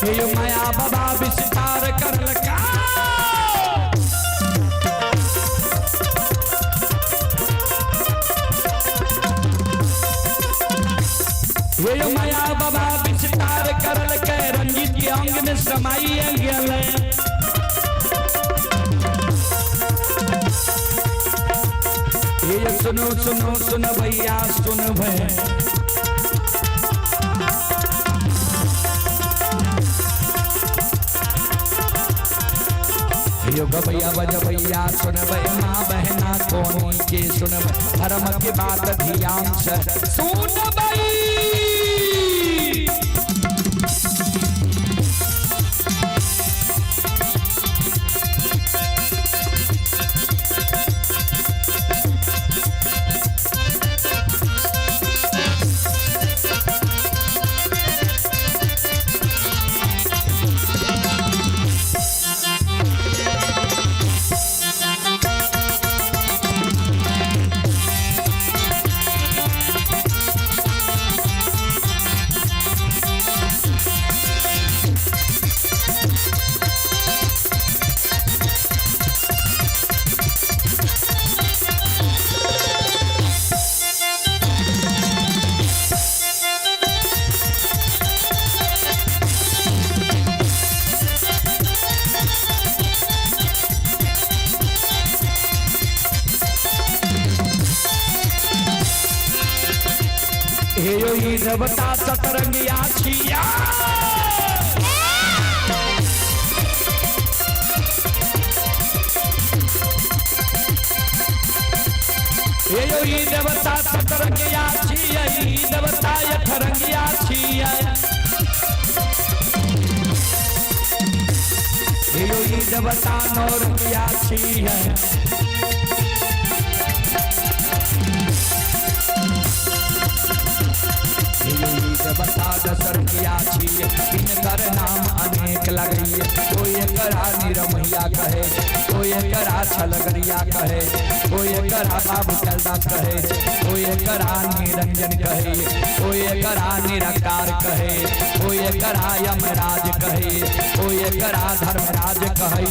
हे माया बाबा विस्तार करलका। हे माया बाबा विस्तार करलकै, रंजीत के अंग में समाई गेलै। हे सुनो सुनो सुन भैया सुन भैया, यो गबैया बजबैया सुनबै, माँ बहना कोनी के सुनबै, धर्म के बात ध्यान से सुनबै। हे यो ई देवता सतरंगिया छिया। हे यो ई देवता सतरंगिया छिया, ई देवता अठरंगिया छिया। हे यो ई देवता नौरंगिया छिया। देवता दशरंगिया छियै, तिनकर नाम अनेक लगैये। कोई एकरा निरमैया कहे, कोई एकरा छलगरिया कहे, कोई एकरा बाबू कैलदास कहे, कोई एकरा निरंजन कहे, कोई एकरा निराकार कहे, कोई एकरा यमराज कहे, कोई एकरा धर्मराज कहे।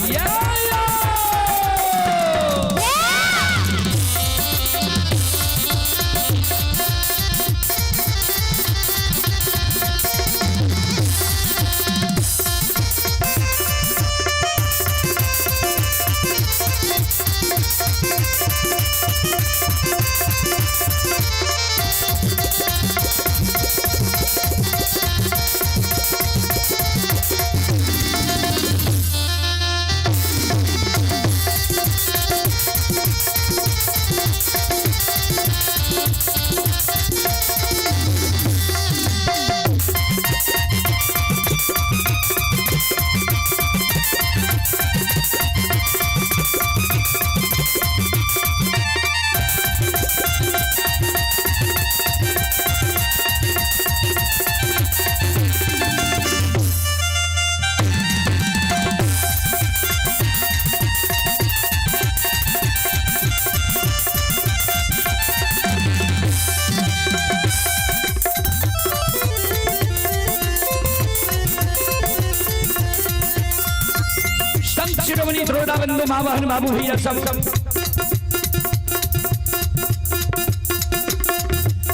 बंधु माँ बहन बाबू भैया सब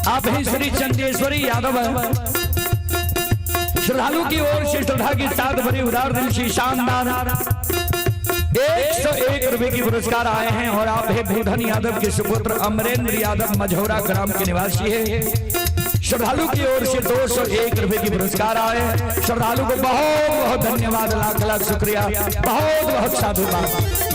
आप ही श्री चंदेश्वरी यादव श्रद्धालु की ओर से श्रद्धा के साथ भरी उदार दिल से शानदार 101 रुपए की पुरस्कार आए हैं। और आप है भूधन यादव के सुपुत्र अमरेंद्र यादव मझौरा ग्राम के निवासी है। श्रद्धालु की ओर से 201 रुपए की पुरस्कार आए। श्रद्धालु को बहुत बहुत धन्यवाद, लाख लाख शुक्रिया, बहुत बहुत साधुवाद।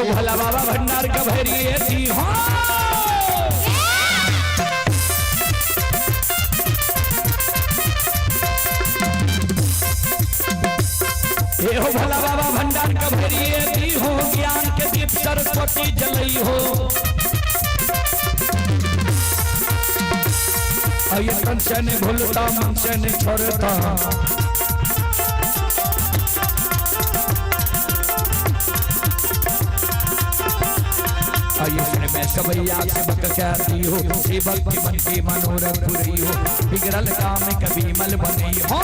हो भोला बाबा भंडार का भैरिए दी हो। हे हो भोला बाबा भंडार का भैरिए दी हो, ज्ञान के दीप सरस्वती जलई हो। ये तन से नहीं भूलता मन से नहीं छोड़ता, में सबैया सेवक कहती हो, सेवक की मन के मनोरथ पुरी हो, बिगड़ल काम कभी मल बनी हो।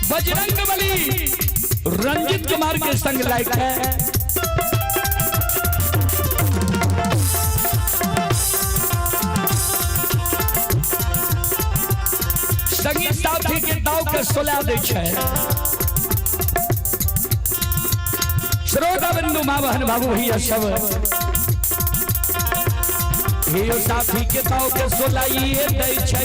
बजरंग बली रंजित कुमार के संग लायक है। संगी साथी के दाव के सुला दे छै। श्रोता बंधु माँ बहन बाबू भैया सब, हे साथी के दाव के सुलाइए दे छै।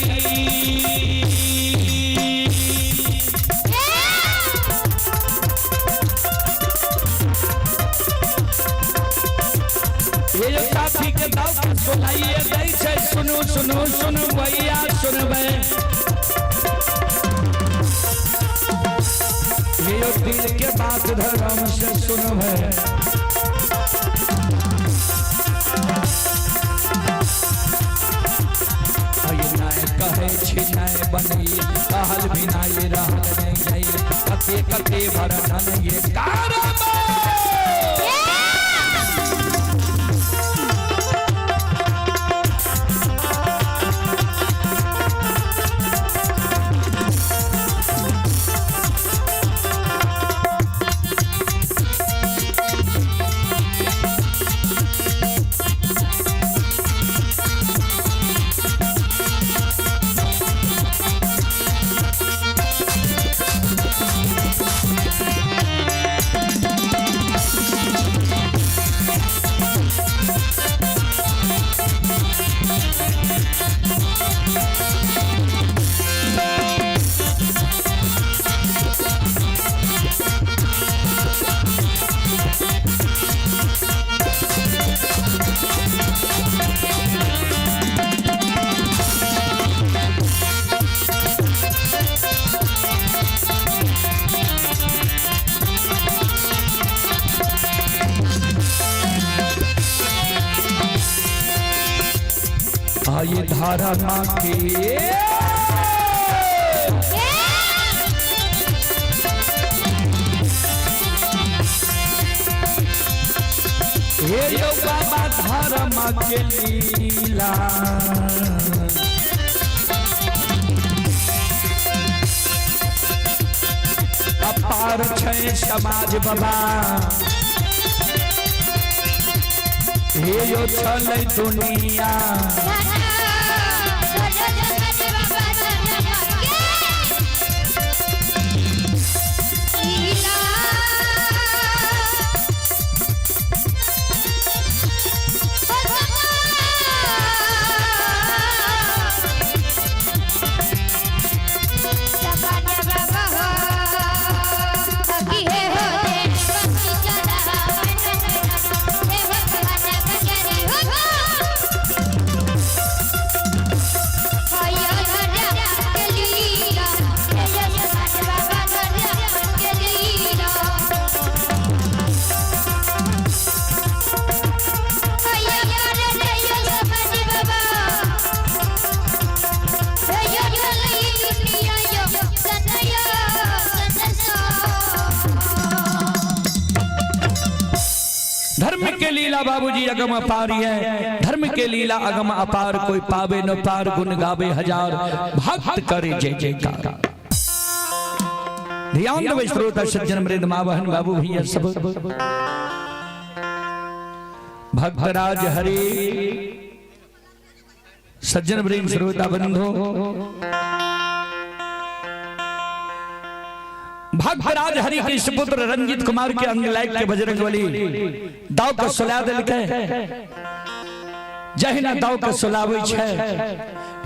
ये साथी के दाव के सुनाइए दै छै। सुनू सुनू सुनू भैया सुनबै, ये दिल के बात धर्म से सुनबै। कहे छी नै बनी कहल बिना ये रहल नहीं जाई, कते कते भरन ये कारबा। ये धारा माँ के हे यो बाबा धारा माँ के लीला, अपार छै समाज बाबा, हे यो छलै दुनिया। लीला बाबूजी अगम अपार है, धर्म के लीला अगम अपार, कोई पावे न पार, गुण गावे हजार, भक्त करे जय जयकार। ध्यान देवे श्रोता सज्जन मृद माँ बहन बाबू भैया सब। भक्तराज हरि सज्जन वृंद श्रोता बंधु, भक्तराज हरि के सुपुत्र रंजीत कुमार के अंग लायक के बजरंगबली दाव के सुला देलकै। जहिना दाव के सुलाबै छै,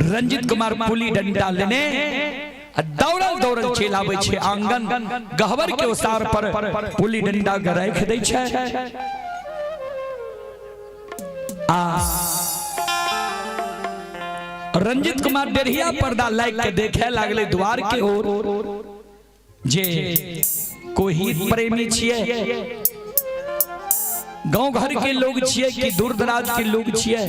रंजीत कुमार पुली डंडा लेने दौड़ल दौड़ल चलि आबै छै आंगन गहबर के ओसार पर पुली डंडा के राखि दै छै। आ रंजीत कुमार डेढ़िया पर्दा लाइक के देखे लागले द्वार के ओर, जे कोई प्रेमी छिए, गांव घर के लोग छिए कि दूर दराज के लोग छिए,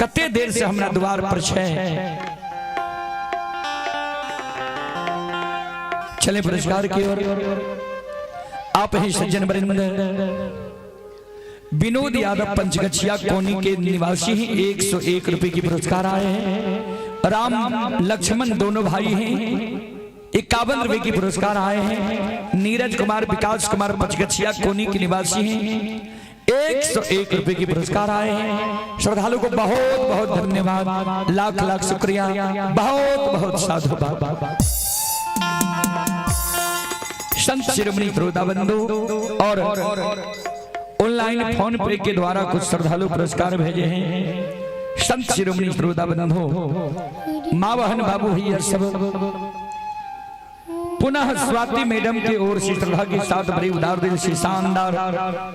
कते देर से हमरा द्वार पर छै। चले पुरस्कार की ओर। आप ही सज्जन वृंद विनोद यादव पंचगछिया कोनी के निवासी हैं, 101 रुपए की पुरस्कार आए हैं। राम लक्ष्मण दोनों भाई हैं, 51 रुपए की पुरस्कार आए हैं। नीरज कुमार विकास कुमार पंचगछिया कोनी के निवासी हैं, 101 रुपए की पुरस्कार आए हैं। श्रद्धालु को बहुत बहुत धन्यवाद, लाख लाख शुक्रिया, बहुत बहुत साधुवाद। संत शिरोमणि श्रोता बंधु और ऑनलाइन फोन पे के द्वारा कुछ श्रद्धालु पुरस्कार भेजे हैं। संत शिरोमणि श्रोता बंधु माँ बहन बाबू भैया सब, पुनः स्वाति मैडम की ओर से श्रद्धा के साथ बड़ी उदार दिल से शानदार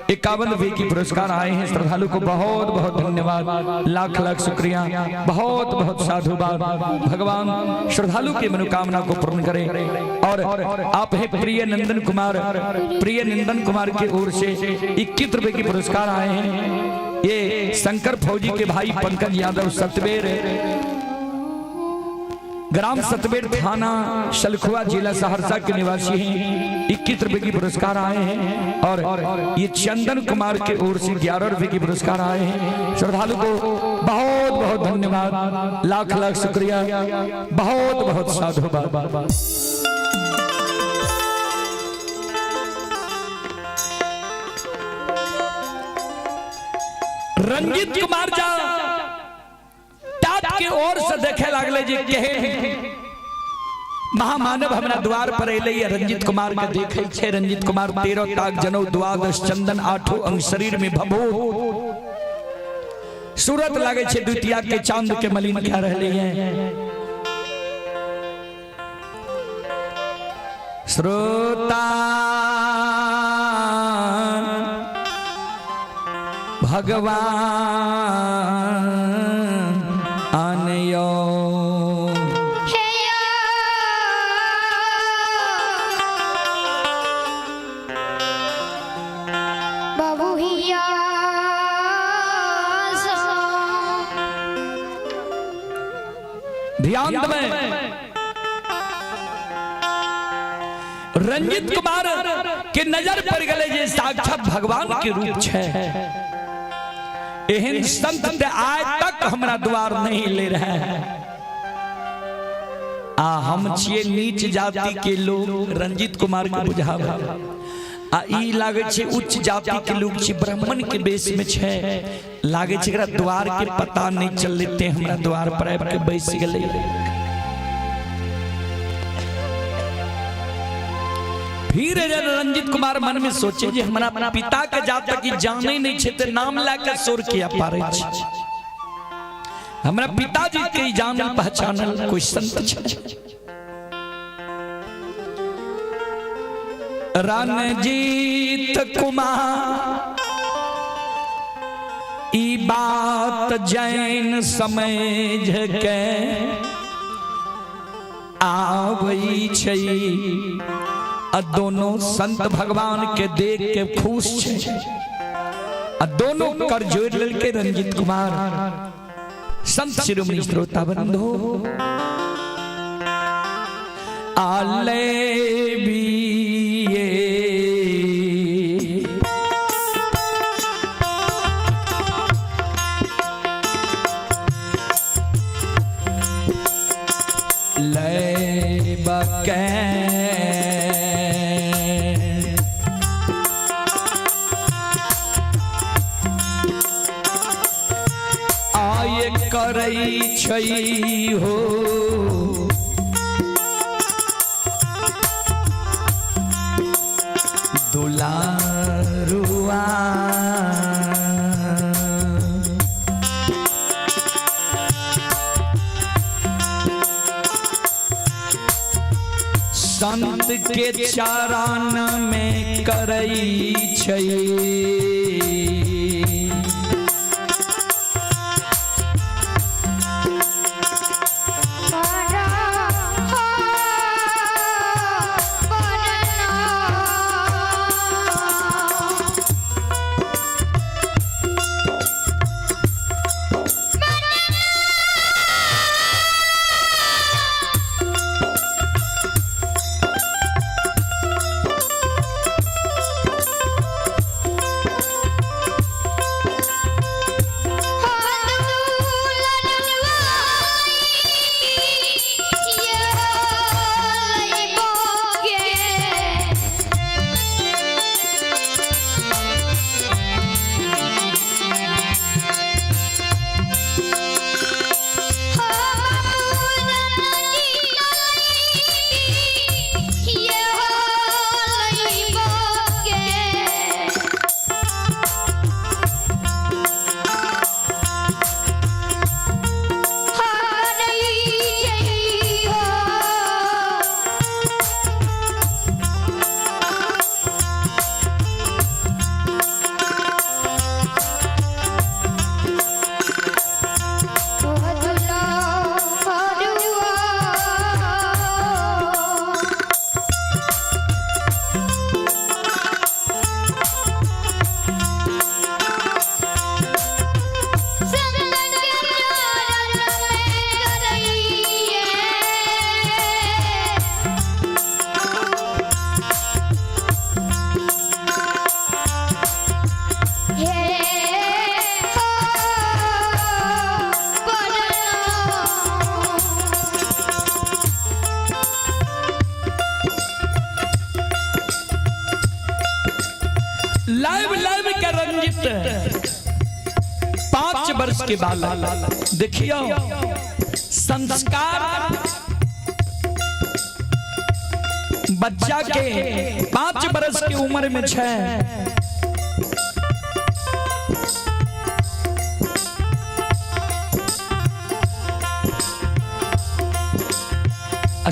51 रुपए की पुरस्कार आए हैं। श्रद्धालु को बहुत बहुत धन्यवाद, लाख लाख शुक्रिया, बहुत बहुत साधुवाद। भगवान श्रद्धालु की मनोकामना को पूर्ण करे। और आप है प्रिय नंदन कुमार, प्रिय नंदन कुमार की ओर से 21 रुपए की पुरस्कार आए हैं। ये शंकर फौजी के भाई पंकज यादव सतबेर, ग्राम सतबेर, थाना सलखुआ, जिला सहरसा के निवासी हैं, 21 रुपए की पुरस्कार आए हैं। और ये चंदन कुमार के ओर से 11 रुपए की पुरस्कार आए हैं। श्रद्धालु को बहुत बहुत धन्यवाद, लाख लाख शुक्रिया, बहुत बहुत साधुवाद। रंजीत कुमार जा के ओर से देखे लागले जे केहन महामानव हमरा द्वार पर एलै। रंजीत कुमार के देखे छै, रंजीत कुमार 13 ताक जनौ द्वादश चंदन आठो अंग शरीर में भभूत सूरत लागे छै द्वितीया के चांद के मलिन खा रहले हैं। श्रोता भगवान आनयो ध्यान दें। रंजीत कुमार के नजर पर गले जे साक्षात भगवान के रूप छै, एहन संत ते आज तक हमरा द्वार नहीं ले रहे हैं। आ हम छिए नीच जाति के लोग, रंजीत कुमार के बुझावा आ ई लागे छै उच्च जाति के लोग छी, ब्राह्मण के बेस में छै, लागे छै एकरा द्वार के पता नहीं चलते, हमरा द्वार पर आबि के बैस गेलै। फिर रंजीत कुमार मन में सोचे जे हमरा पिता के जात तक जाने नहीं छे ते नाम ला के शोर किया पारे छे, हमरा पिताजी के जानल पहचानल कोई संत छे। रणजीत कुमार ई बात जैन समझ के आबै छै, आ दोनों संत भगवान के देख के खुश छे, आ दोनों कर जोड़ लेलके रंजीत कुमार। संत शिरोमणि श्रोता बंधु आले बीए छै हो। दुलारुआ संत के चरण में करै छै। लाइव लाइव के रंजित 5 वर्ष के बालक, देखियो संस्कार बच्चा के 5 वर्ष की उम्र में छै।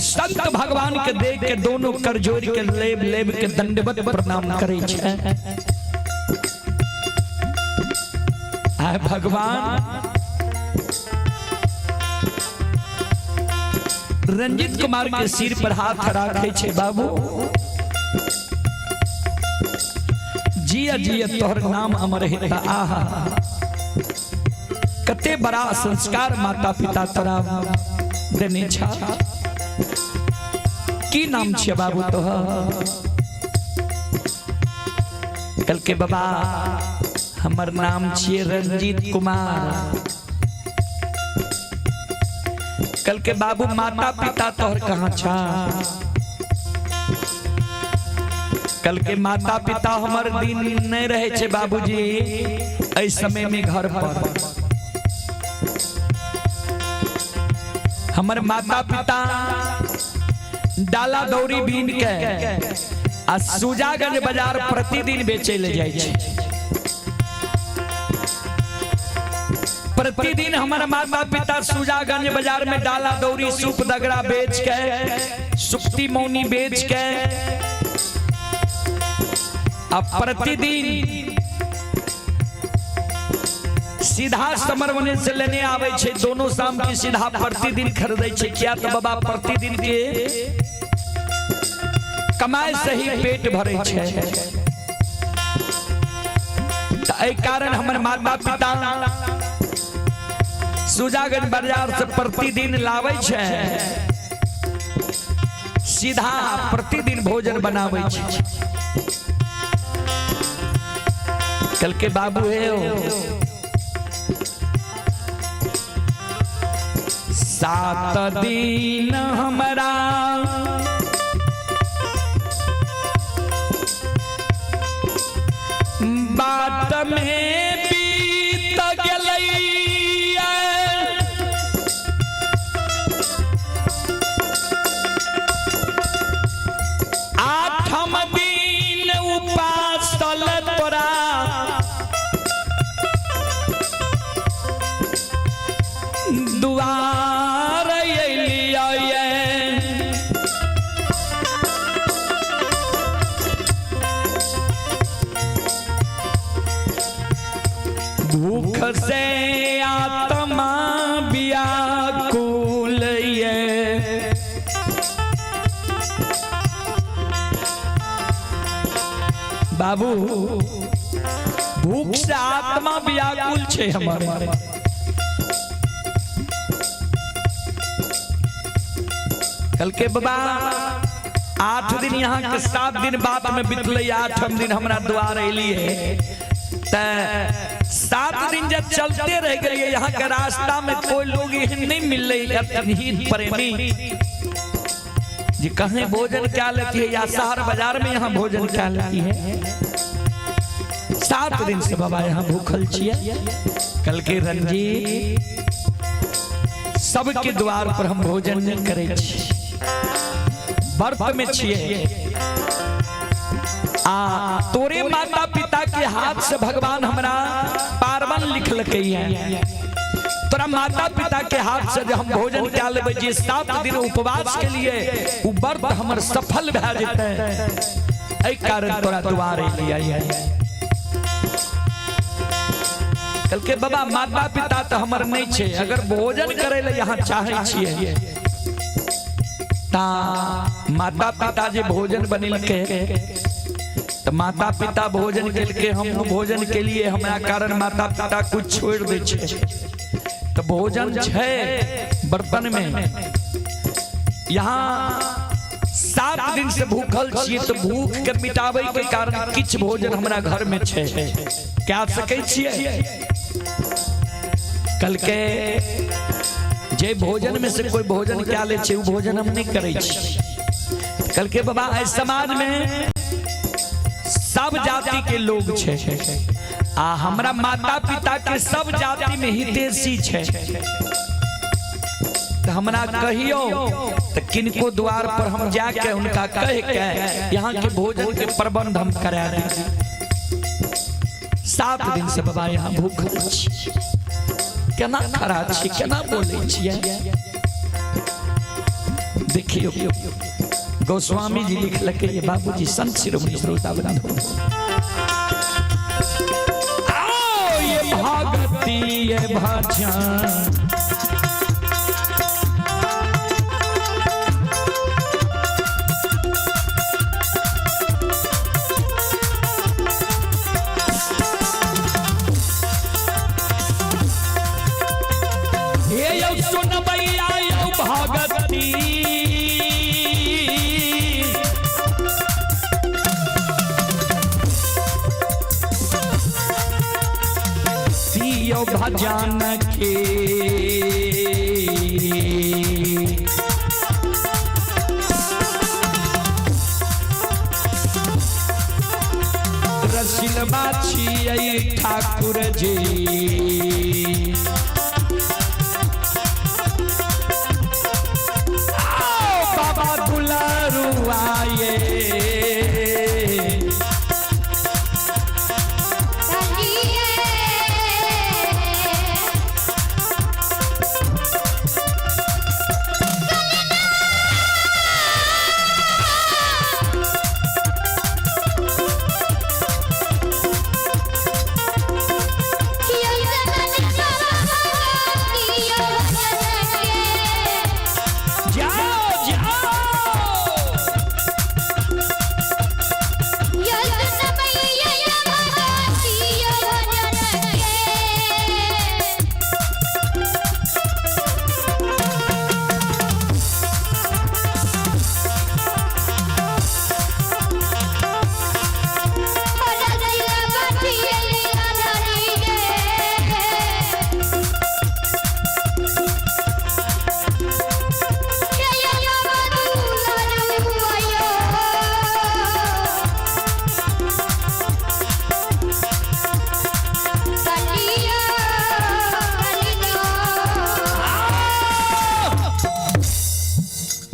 संत भगवान के देख के दोनों कर जोड़ के लेब लेब के दंडवत प्रणाम करे छै। आय भगवान रंजित कुमार के सिर पर हाथ राखे छे, बाबू जिया जिया तोहर नाम अमर हेता। आहा कते बड़ा संस्कार माता पिता तोरा देने छा। की नाम छे बाबू तोहर? कल के बाबा हमर नाम छिए रंजीत कुमार। कल के बाबू माता पिता तोहर कहाँ छा? कल के माता पिता हमर दिन नहीं रहे छे बाबूजी एहि समय में घर पर। हमर माता पिता डाला दौरी बीन के आ सुजागंज बाजार प्रतिदिन बेचे ले जाय छै। प्रतिदिन हमारा माता पिता सुजागंज बाजार में डाला दौरी सूप दगड़ा बेच के, सुप्ती मौनी बेच के, अब प्रतिदिन सीधा समरवने से लेने आवे छे। दोनों शाम की सीधा प्रतिदिन खरीदे छे। क्या तो बाबा प्रतिदिन के कमाए से ही पेट भरे छे। तो एहि कारण हमर माता पिता सुजागंज बाजार से प्रतिदिन लावे छे, सीधा प्रतिदिन भोजन बनावे छे। कल के बाबू है 7 दिन हमरा बात में बीत गेलै, से आत्मा व्याकुल ये। बाबू भूख से आत्मा व्याकुल छे हमर। कल के बाबा 8 दिन यहाँ के 7 दिन बाद में बितले, 8 दिन हमरा द्वार एली है। त 7 दिन जब चलते रह गए यहाँ के रास्ता में कोई लोग एहन नहीं मिलले हित प्रेमी जी कहीं भोजन क्या लेती है या शहर बाजार में यहाँ भोजन क्या लेती है। 7 दिन से बाबा यहाँ भूखल छिए। कल के रंजीत सबके द्वार पर हम भोजन नहीं करे छी, व्रत में छिए। आ तोरे माता पिता के हाथ से भगवान हमरा पार्वण लिखलकै है। तोरा माता पिता के हाथ से जब हम भोजन क्या लेबै जे 7 दिन उपवास के लिए उ व्रत हमर सफल भए जेतै, एहि कारण तोरा द्वार एलियै है। कल के बाबा माता पिता तो हमर नहीं छे, अगर भोजन करे ले यहाँ चाहे छिए ता माता पिता जे भोजन बनेलके तो माता पिता भोजन केलके, हम भोजन के लिए हमरा कारण माता पिता कुछ छोड़ दे छे। तो भोजन छे बर्तन में। यहाँ 7 दिन से भूखल छिए तो भूख के मिटावे के कारण किछ भोजन हमरा घर में छे, क्या सकै छिए। कल के जे भोजन में से कोई भोजन क्या ले छे उ भोजन हम नहीं करे छी। कल के बाबा एहि समाज में सब जाति के लोग छे आ हमरा माता पिता के सब जाति में हितैषी छे। तो हमरा कहियो तो किनको द्वार पर हम जाके उनका कह के यहाँ के भोजन के प्रबंध हम करा दी। 7 दिन से बाबा यहाँ भूखल छी, केना खड़ा छी, केना बोले छियै। देखियो गोस्वामी जी लिखलकै ये बाबूजी संत शिरोमणि श्रोता बंधु, आओ ये भगती ये भजन सुनबैया यौ भगती भजन के। रसिलबा छियै ठाकुर जी, बाबा दुलारुआ ये।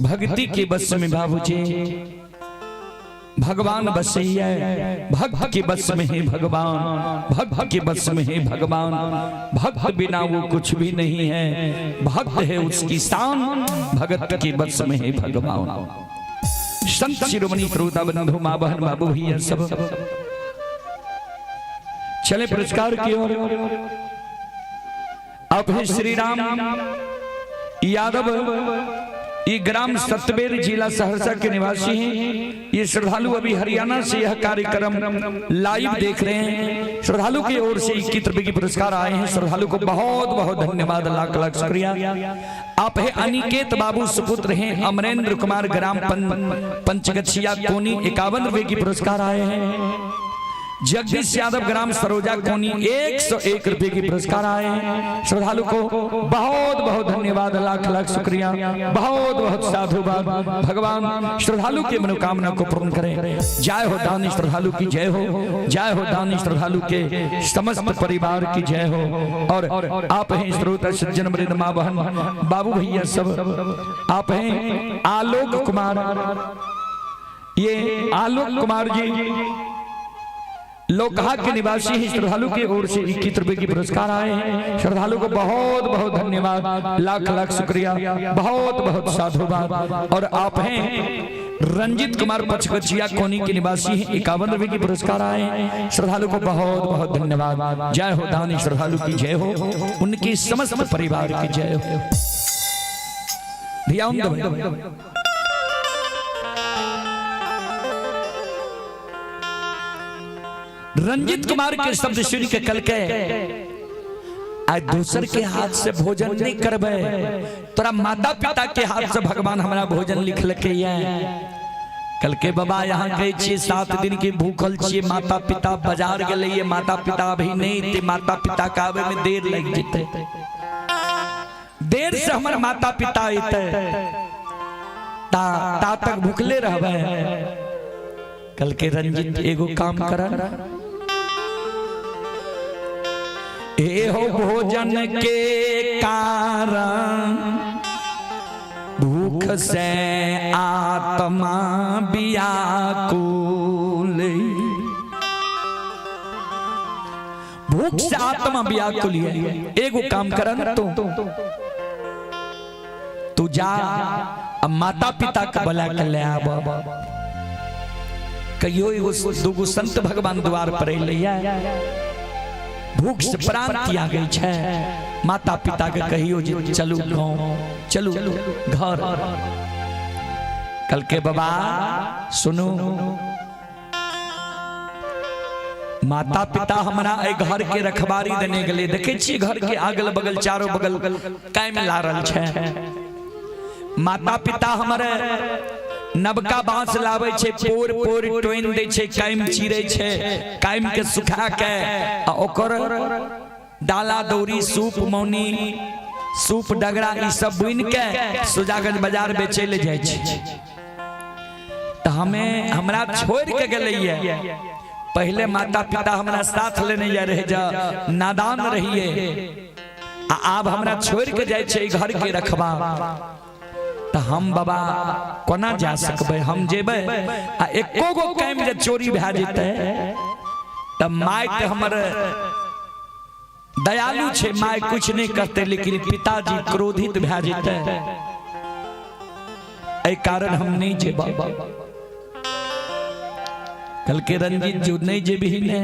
भक्ति के बस में बाबूजी भगवान बसैया, भक्त के बस में है भगवान, भक्त के बस में है भगवान। भक्त बिना वो कुछ भी नहीं है, भक्त है उसकी शान, भगत के बस में है भगवान। संत शिरोमणि श्रोता बंधु माँ बहन बाबू भैया सब चले पुरस्कार की ओर। आप हैं श्री राम यादव, ये ग्राम सतबेर जिला सहरसा के निवासी हैं। ये श्रद्धालु अभी हरियाणा से यह कार्यक्रम लाइव देख रहे हैं। श्रद्धालु की ओर से 21 रुपए की पुरस्कार आए हैं। श्रद्धालु को बहुत बहुत धन्यवाद, लाख लाख शुक्रिया। आप है अनिकेत बाबू, सुपुत्र हैं अमरेंद्र कुमार, ग्राम पंचगछिया कोनी, 51 रुपए की पुरस्कार आए हैं। जगदीश यादव, ग्राम सरोजा कोनी, 101 रुपए की पुरस्कार आए हैं। श्रद्धालु को बहुत बहुत धन्यवाद, लाख लाख शुक्रिया, बहुत बहुत साधुवाद। भगवान श्रद्धालु की मनोकामना को पूर्ण करें। जय हो दानी श्रद्धालु की जय हो, जय हो दानी श्रद्धालु के समस्त परिवार की जय हो। और आप हैं श्रोता सज्जन वृंद, माँ बहन बाबू भैया सब, आप हैं आलोक कुमार, ये आलोक कुमार जी लोकहा के निवासी हैं। श्रद्धालु की ओर से 21 रुपए की पुरस्कार आए हैं। श्रद्धालु को बहुत बहुत धन्यवाद, लाख लाख शुक्रिया, बहुत बहुत साधुवाद। और आप हैं रंजित कुमार पचकचिया कोनी के निवासी हैं, 51 रुपए की पुरस्कार आए हैं। श्रद्धालु को बहुत बहुत धन्यवाद। जय हो दानी श्रद्धालु की जय हो, उनकी समस्त परिवार की जय हो। ध्यान दो। रंजित कुमार के शब्द सुन के कल के आज दूसर के हाथ से भोजन नहीं करबे, तोरा माता पिता के हाथ से भगवान हमारा भोजन लिख लके ये। कल के बाबा यहाँ गए छिए, 7 दिन के भूखल छिए, माता पिता बाजार गेले, माता पिता अभी नहीं थे, माता पिता के आवे में देर लग जेते, देर से हमर माता पिता अइते ता ता तक भूखले रहबे। कल के रंजित एगो काम कर, ए हो भोजन के कारण भूख से आत्मा व्याकुल, भूख से आत्मा व्याकुल है। एगो काम करन तू, तू जा अब माता पिता के बुला के ले आब। कहियो एगो दूगो संत भगवान द्वार पर अइलैया, भूख से प्राण त्यागै छै, माता पिता के कहियो जे चलू गाँव, चलू घर। कल के बाबा सुनू, माता पिता हमरा एहि घर के रखबारी देने गेलै, देखे छियै घर के अगल बगल चारो बगल कायम ला रहल छै। माता पिता हमर नबका बांस लाबै छै, पोर पोर टोनि दै छै, कायम चीरै छै, कायम के सुखा के आ ओकर डाला दौरी सूप मौनी सूप डगरा ई सब बुनि के सुजागंज बाजार बेचै ले जाइ छै। तऽ हमें हमरा छोड़ के गेलैया, पहले माता पिता हमरा साथ लेने जा रहे, जा नादान रहिए, आ आब हमरा छोड़ के जाइ छै घर के रखबा, तऽ हम बाबा कोना जा सकबै? हम जेबै आ एको गो कायम जे चोरी भए जेतै तऽ माय तऽ हमर दयालु छै, माय कुछ नहीं करते, लेकिन पिताजी क्रोधित भए जेतै, एहि कारण हम नहीं जेबै। कल के रंजीत जो नहीं जेबही ने,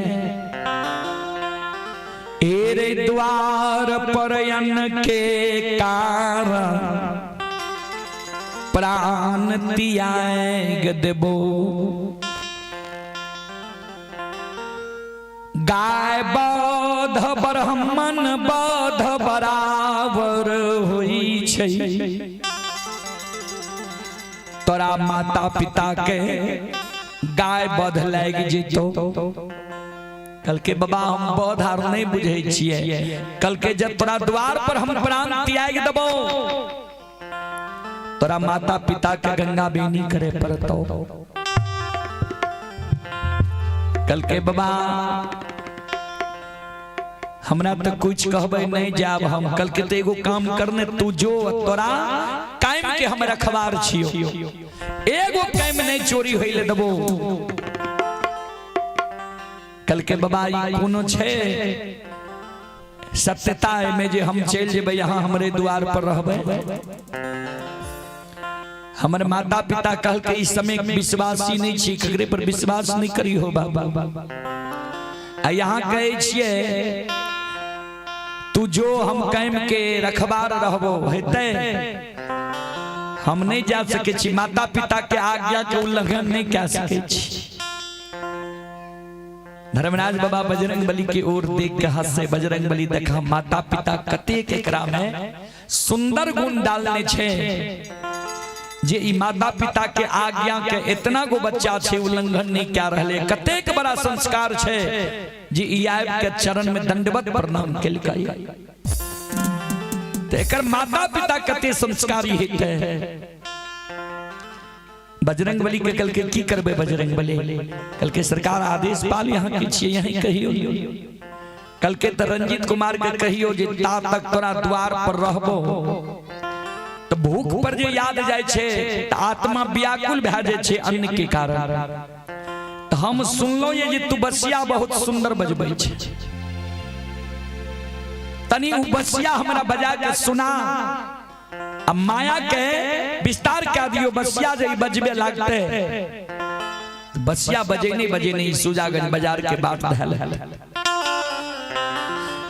एरे द्वार पर अन्न के कारण प्राण त्याग देबो, गाय बध ब्राह्मण बध बराबर होई छै। तोरा माता पिता के गाय बध लागि जेतो। कल के बाबा हम बध आर नहीं बुझै छियै, कल के जब तोरा द्वार पर हम प्राण त्याग देबो, तोरा माता पिता के गंगा बेनी करे पड़तो। कल के बाबा हमरा तो कुछ कहबे नहीं जाब हम, कल के तो एगो काम करने तू जो, तोरा कायम के हम रखवार छियो, एगो कायम नहीं चोरी होइले देबो। कल के बाबा ई कोनो छै सत्यता में जे हम चलि जेबै, यहाँ हमरे द्वार पर रहबै। हमर माता पिता कहलकै इस समय विश्वासी नहीं छी, ककरे पर विश्वास नहीं करी हो बाबा। आ यहाँ कहै छियै तू जो हम कैम के रखबार रहबो हेतै, हम नहीं जा सके छी, माता पिता के आज्ञा के उल्लंघन नहीं कह सके छी। धर्मराज बाबा बजरंग बली के ओर देख के हंसे। बजरंग बली देखा माता पिता कतेक एकरा में सुंदर गुण डालने छे जे ई माता पिता के आज्ञा के इतना गो बच्चा छे उल्लंघन नहीं क्या रहले, कतेक बड़ा संस्कार छे जे ई आब के चरण में दंडवत प्रणाम केलकै। ते एकर माता पिता कते संस्कारी हेतै। बजरंग बली के कल के की करबे बजरंग बली? कल के सरकार आदेश पाल यहाँ के छियै, यहीं कहियो। कल के त रंजीत कुमार के कहियो जे ता तक तोरा द्वार पर रहबो तो भूख पर जे याद जाय छे त आत्मा व्याकुल भए जाय छे अन्न के कारण। त हम सुनलो ये जे तू बसिया बहुत सुंदर बजबै छे, तनी उ बसिया हमरा बजा के सुना। अब माया के विस्तार कह दियो, बसिया जे बजबे लागते बसिया बजे नहीं बजे नहीं सुजागंज बाजार के बाट धल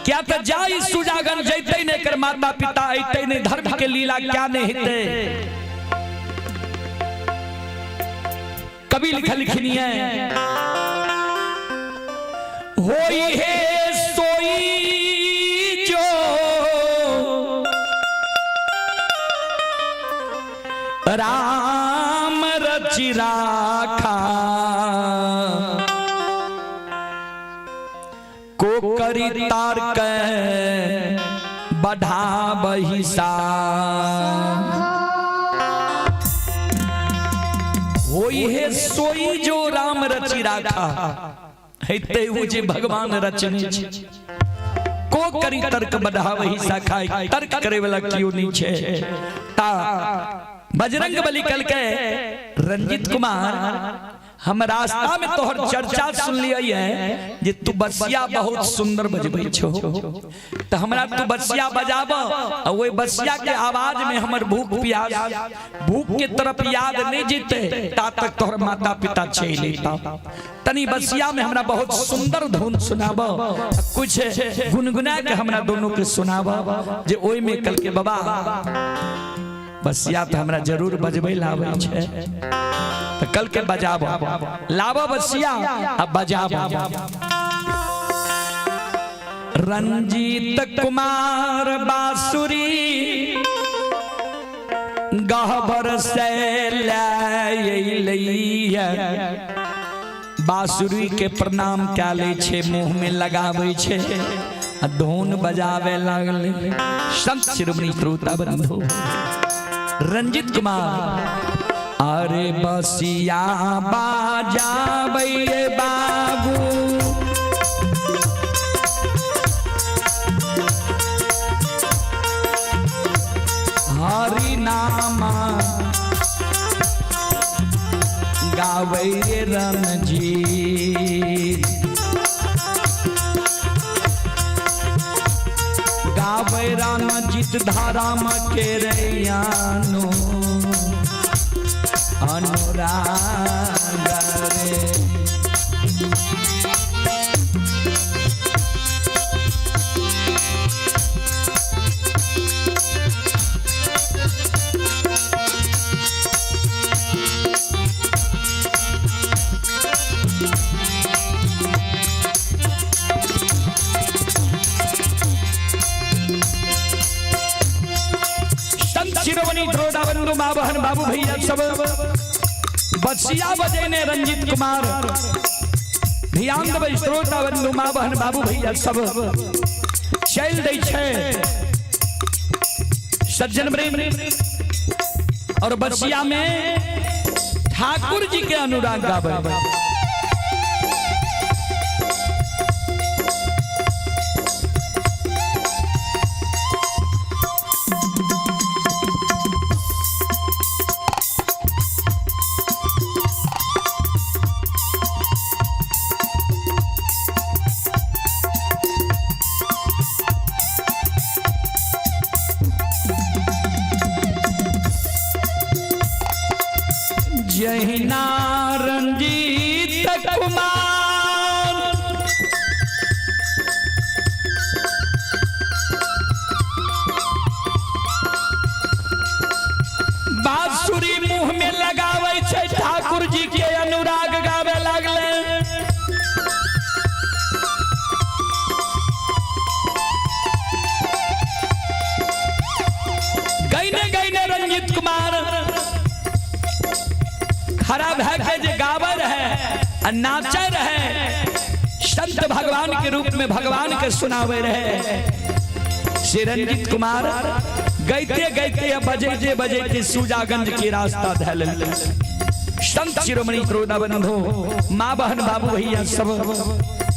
क्या त जाई सुजागंज जैते नहीं कर माता पिता ऐते नहीं धर्म के लीला क्या नहीं हेते। कवि लिखलखिन है होई है सोई जो राम रचि राखा को करी तार के बढ़ा बहिसा। होई है सोई जो राम रचि राखा हेते उ जे भगवान रचने छे को करी तर्क बढ़ा बहिसा खाए तर्क करे वाला क्यों नहीं छे। ता बजरंग बली कल के रंजीत कुमार हम रास्ता में तोहर चर्चा सुन लिये है जे तू बसिया बहुत सुंदर बजबै छो, तो हमरा तू बसिया बजाब आ ओई बसिया के आवाज में हमर भूख प्यास भूख के तरफ याद नहीं जीते ता तक तोहर माता पिता चलि लेता। तनी बसिया में हमरा बहुत सुंदर धुन सुनाब, कुछ गुनगुना के हमरा दोनों के सुनाब जे ओई में कल के बाबा बसिया तो हमरा जरूर बजबै लाबै छे तो कल के बजाब लाब बसिया अब बजाब। रंजीत कुमार बांसुरी गहबर से लैया बांसुरी के प्रणाम क्या ले छे मुंह में लगावे छे आ धुन बजावे लागले। संत शिरोमणि श्रोता बंधु रंजीत कुमार अरे बसिया बाजाबै बाबू हरि नाम गाबै रणजीत गाबै रणजीत धाराम के रैयानो अनुराग रे। संत शिरोमणि द्रोड़ा बंधु माँ बहन बाबू भैया सब बसिया बजेने रंजीत कुमार ध्यान देबै श्रोता बंधु माँ बहन बाबू भैया सब चल दै छे सज्जन प्रेम और बसिया में ठाकुर जी के अनुराग गावे। जहिना रंजीत कुमार कुमार खड़ा भए के जे गावे रहे आ नाचे रहे, संत भगवान के रूप में भगवान के सुनावे रहे। श्री रंजीत कुमार गैते गैते या बजैते बजैते सुजागंज के रास्ता धैल। संत शिरोमणि श्रोता बंधु, माँ बहन बाबू भैया सब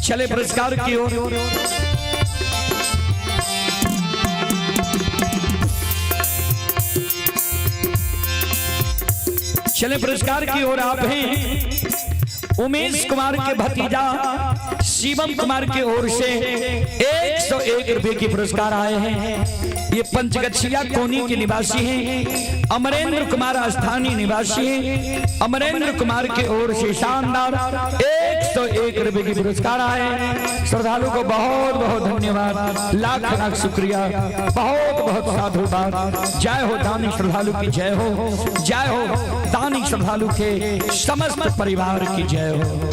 चले पुरस्कार की ओर। चले पुरस्कार की ओर। आप हैं उमेश कुमार के भतीजा शिवम कुमार के ओर से 101 रुपए की पुरस्कार आए हैं। ये पंचगछिया कोनी के निवासी हैं, अमरेंद्र कुमार स्थानीय निवासी हैं। अमरेंद्र कुमार के ओर से शानदार 101 रुपए की पुरस्कार आए हैं। श्रद्धालु को बहुत बहुत धन्यवाद, लाख लाख शुक्रिया, बहुत बहुत साधुवाद। जय हो दानी श्रद्धालु की जय हो, जय हो दानी श्रद्धालु के समस्त परिवार की जय हो।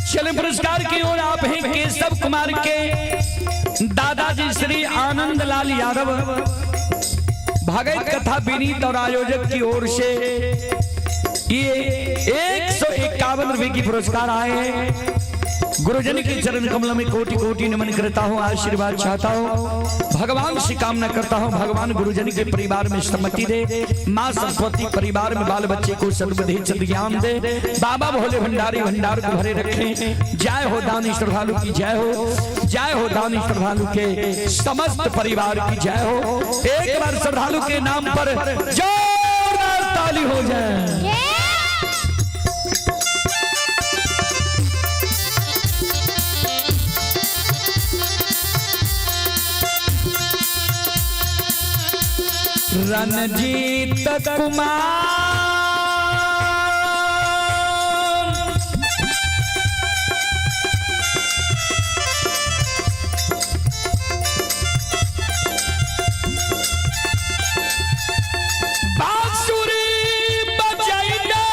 चले पुरस्कार की ओर। आप हैं केशव कुमार के दादाजी श्री आनंद लाल यादव भगत कथा विनीत और आयोजक की ओर से ये 151 रुपए की पुरस्कार आए हैं। गुरुजन के चरण कमल में कोटि कोटि नमन करता हूँ, आशीर्वाद चाहता हूँ, भगवान से कामना करता हूँ, भगवान गुरुजन के परिवार में सम्मति दे, माँ सरस्वती परिवार में बाल बच्चे को सद्बुद्धि सद्ज्ञान दे, बाबा भोले भंडारी भंडार को भरे रखें। जय हो दानी श्रद्धालु की जय हो, जय हो दानी श्रद्धालु के समस्त परिवार की जय हो। एक बार श्रद्धालु के नाम पर जोरदार ताली हो जाए। रणजीत कुमार बांसुरी बजाइदा,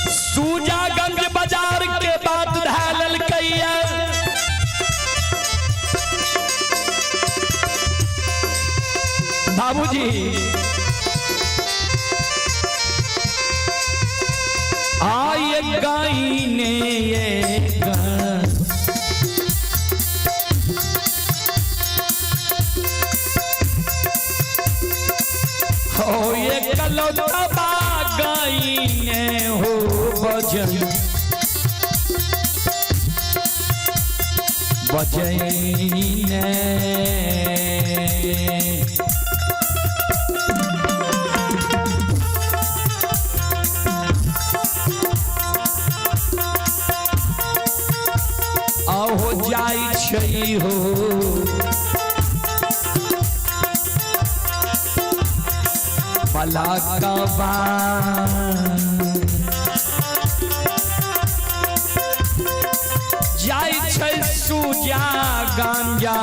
सूजागंज बाजार के बात धालल कैया, बाबूजी आए गाइने ये हो ये कलौता गाइने हो बजन बजैने। आहो जाई छै हो बलाकबा, जाई छै सूजा गांजा,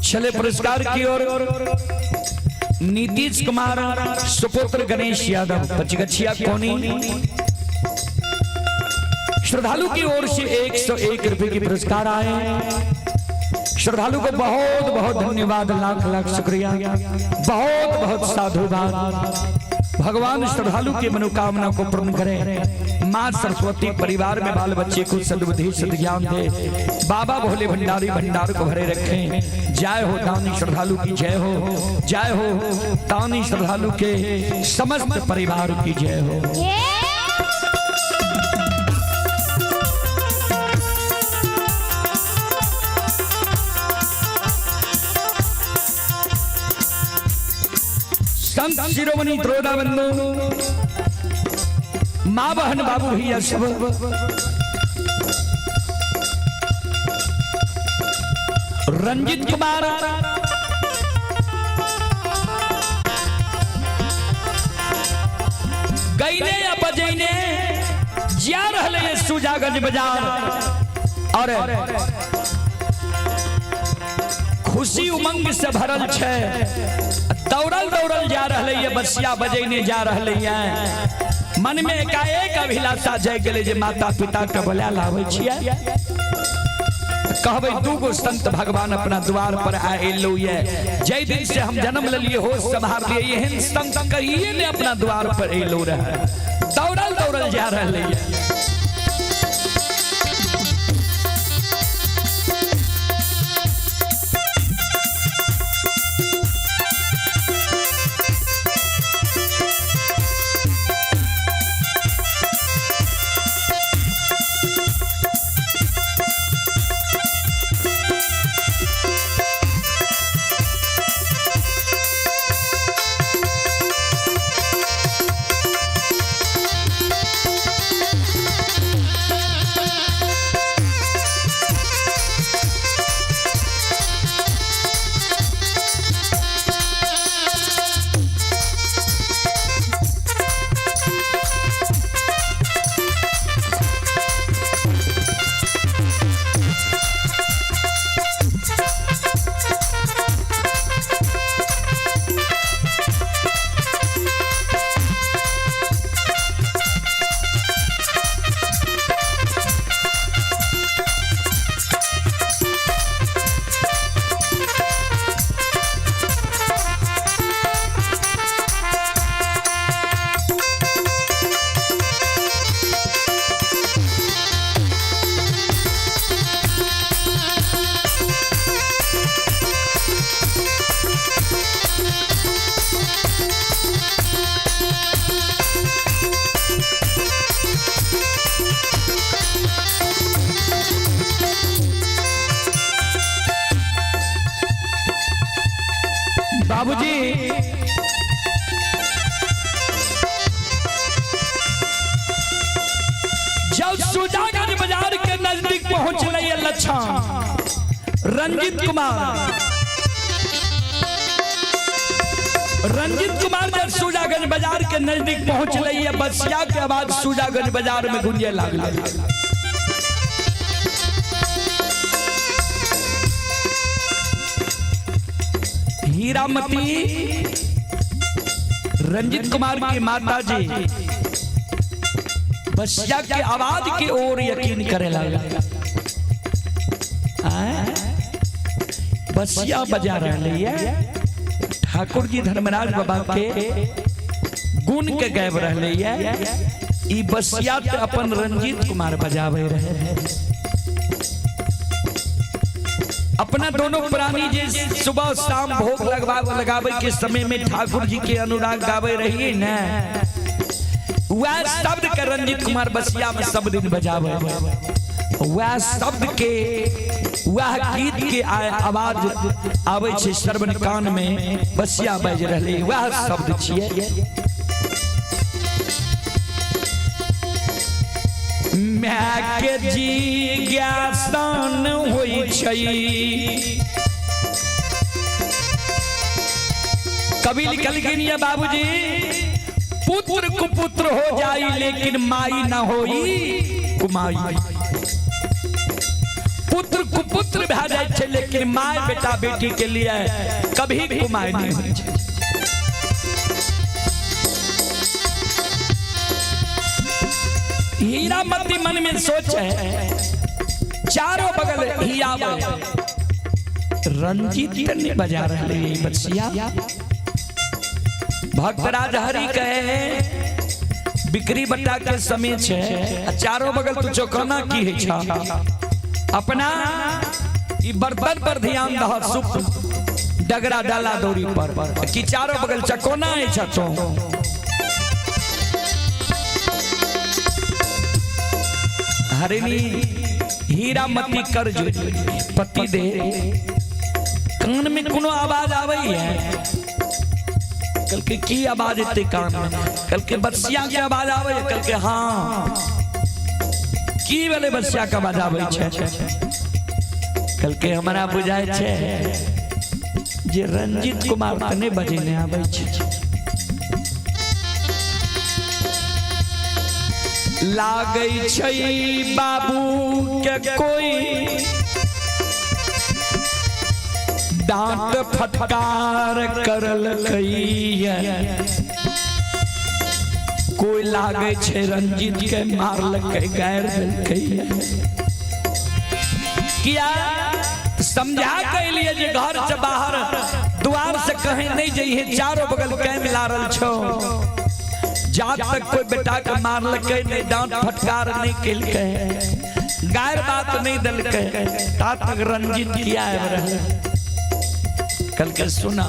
चले पुरस्कार की ओर। नीतीश कुमार सुपुत्र गणेश यादव पचगछिया कोनी श्रद्धालु की ओर से 101 रुपए की पुरस्कार आए। श्रद्धालु को बहुत बहुत धन्यवाद, लाख लाख शुक्रिया, बहुत बहुत साधुवाद। भगवान श्रद्धालु की मनोकामना को पूर्ण करें। माँ सरस्वती परिवार में बाल बच्चे को सद्बुद्धि सद्ज्ञान दे। बाबा भोले भंडारी भंडार को भरे रखें। जय हो दानी श्रद्धालु की जय हो, जय हो दानी श्रद्धालु के समस्त परिवार की जय हो। संत शिरोमणि त्रोदा बंधु, माँ बहन बाबू भैया सब, रंजित कुमार गईने या बजैने जा रहे हैं सुजागंज बाजार और खुशी उमंग से भरल छै, दौड़ल दौड़ल जा रहे है, बसिया बजैने जा रहे है। मन में एकाएक अभिलाषा जागि गेलै जे माता पिता के बोला लाबै छियै, कहबै दूगो संत भगवान अपना द्वार पर आएलो ये। जै दिन से हम जन्म लेलिए, होश संभाल लिए, एहन संत कहिए ने अपना द्वार पर एलो रहे। दौड़ल दौड़ल जा रहे है। बाबूजी जब सुजागंज बाजार के नजदीक पहुंचले लक्षण रंजित कुमार, रंजित कुमार जब सुजागंज बाजार के नजदीक पहुंचले, बसिया के आवाज सुजागंज बाजार में गूंजे लागल। हीरामती रंजित कुमार की माता जी बसिया के आवाज की ओर यकीन करे लगा। बसिया बजा रही है, ठाकुर जी धर्मराज बाबा के गुण के गायब रहे है। ई बसिया ते अपन रंजीत कुमार बजावे रहे। अपना दोनों प्राणी जे सुबह शाम भोग लगावे के समय में ठाकुर जी के अनुराग गावे रही न, वह शब्द के रंजीत कुमार बसिया में सब दिन बजावे। वह शब्द के, वह गीत के आवाज आवे छै श्रवण कान में, बसिया बाज रहले, वह शब्द छिए। My के जिज्ञासन होइ छै। कवि लिखलखिन ये बाबूजी, पुत्र कुपुत्र हो जाई लेकिन माई ना होई कुमाई। पुत्र कुपुत्र भए जाइ छै, लेकिन my बेटा बेटी के लिए कभी कुमाय नहीं होइ छै। हीरामती मन में सोच है, चारों बगल हियावे, रंजीत नहीं बजा रहे ये बच्चिया। भक्तराज हरि कहे बिक्री बट्टा के समय छे, आ चारों बगल तू चौकाना की है छा, अपना ई बर्तन पर ध्यान दह, सुप डगरा डाला दौरी पर कि चारों बगल चकोना है छा तो। हरिणी हीरामती कर जो पति दे कान में कोनो आवाज आवे है, कल के की आवाज एते कान में, कल के बच्चिया के आवाज आवे है, कल के हाँ की वाले बच्चिया के आवाज आवे छे, कल के हमरा बुझाय छे जे रंजीत कुमार तने बजेने आवे छे। लागै छै बाबू के कोई डांट फटकार करलकै, कोई लागै छै रंजीत के मारलकै गारि देलकै। किया समझा के लिए जे घर से बाहर द्वार से कहीं नहीं जइहे, चारों बगल कैम लारल छो, जा तक कोई बेटा के मारलकै नहीं, डांट फटकार नहीं केलकै, गायर बात नहीं देलकै, ता तक रंजीत किया रहे। कल के सुना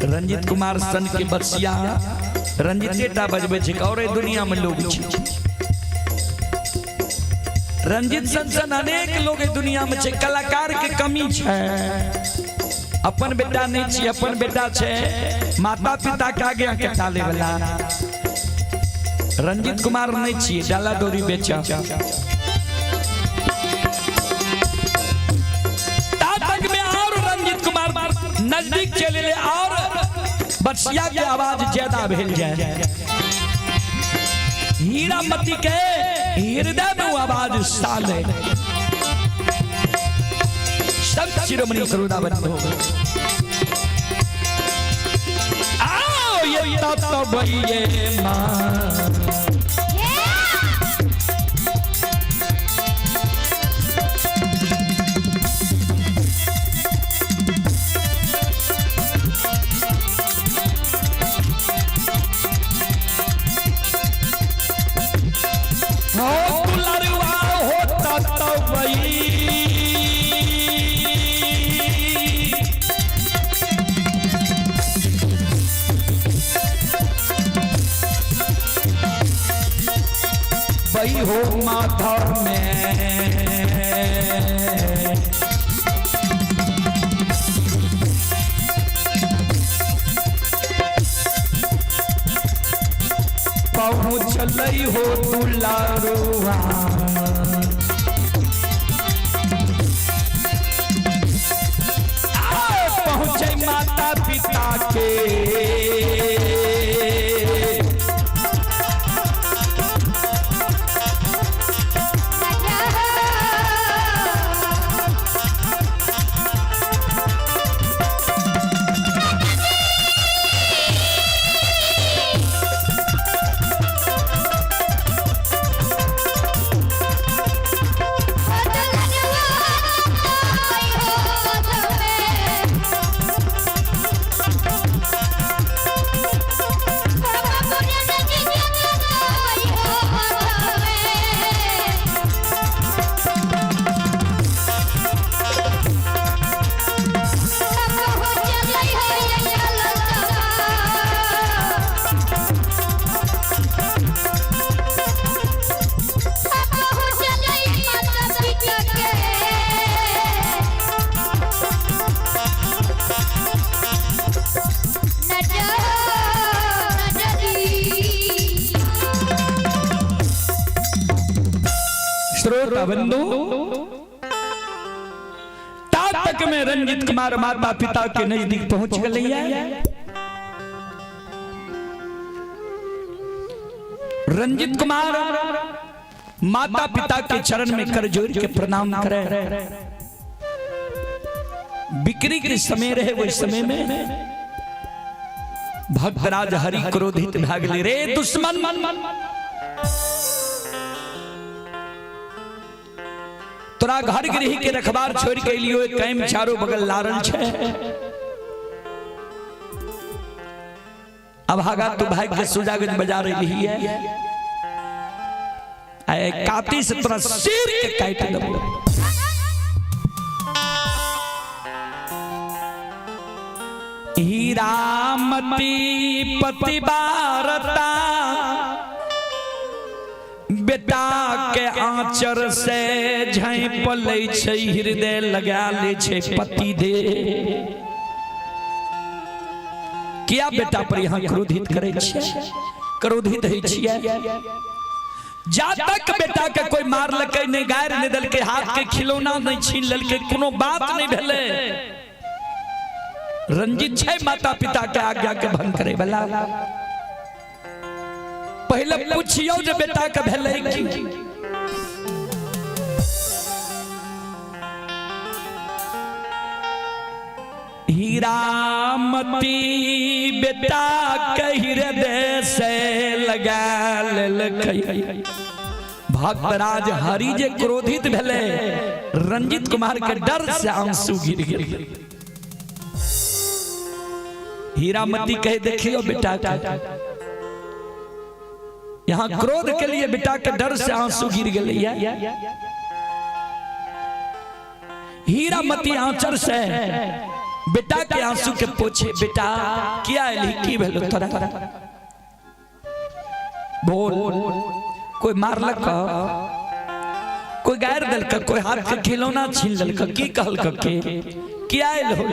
रंजीत कुमार सन के बच्चिया रंजीते टा बजबै छै और दुनिया में लोग छै, रंजीत सन सन अनेक लोग दुनिया में छै, कलाकार के कमी छै। अपन बेटा नहीं छी, अपन बेटा छे माता पिता के आगे के टाले वाला रंजीत कुमार नहीं छी, डाला डोरी बेचा। तक में और रंजीत कुमार नजदीक चले ले और बच्चिया के आवाज ज्यादा भेल जाए, हीरामती के हृदय में आवाज साले सब शिरोमणि सरोदा बंधु। आओ ये तब ये मां हो दुलरुआ हो तब हो माधव में पहुँचल हो दुलारुआ, पहुँचे माता पिता के श्रोता बंधु, तक में रंजीत कुमार माता पिता के नजदीक पहुंच गए। रंजीत कुमार माता पिता के चरण में कर जोड़ के प्रणाम करे। बिक्री के समय रहे, वही समय में भक्तराज हरि क्रोधित भाग ले, रे दुश्मन, तोरा घर गृह के रखबार छोड़ के लियो, कैम चारों बगल लारल छे। अब भागा तू भाग के सुजागंज बाजार रही है, आए काती से तोरा सिर के काट देबो। हीरामती पति बारता बेटा के आंचर से झाँप लै छै, हृदय लगा ले छै पति दे। किया बेटा पर यहाँ क्रोधित करे छियै, क्रोधित होइ छियै? जा तक बेटा के कोई मारलकै नहीं, गारि नहीं देलकै, हाथ के खिलौना नहीं छीन लेलकै, कोनो बात नहीं भेलै, रंजित छै माता पिता के आज्ञा के भंग करे वाला। पहले पूछियो जे बेटा के भेलै की। हीरामती बेटा के हृदय से लगा लेलकै। भक्तराज हरि जे क्रोधित भेलै, रंजित कुमार के डर से आंसू गिर गेल। हीरामती कहे देखियो बेटा के, यहाँ क्रोध के लिए बेटा के डर से आंसू गिर गए। हीरामती आंचर से बेटा के आंसू के पोछे, बेटा किया एलही, की भेलो तोरा, बोल, कोई मारलक, कोई गारि देलक, कोई हाथ के खिलौना छीन लेलक, की कहलक के, किया एल हो?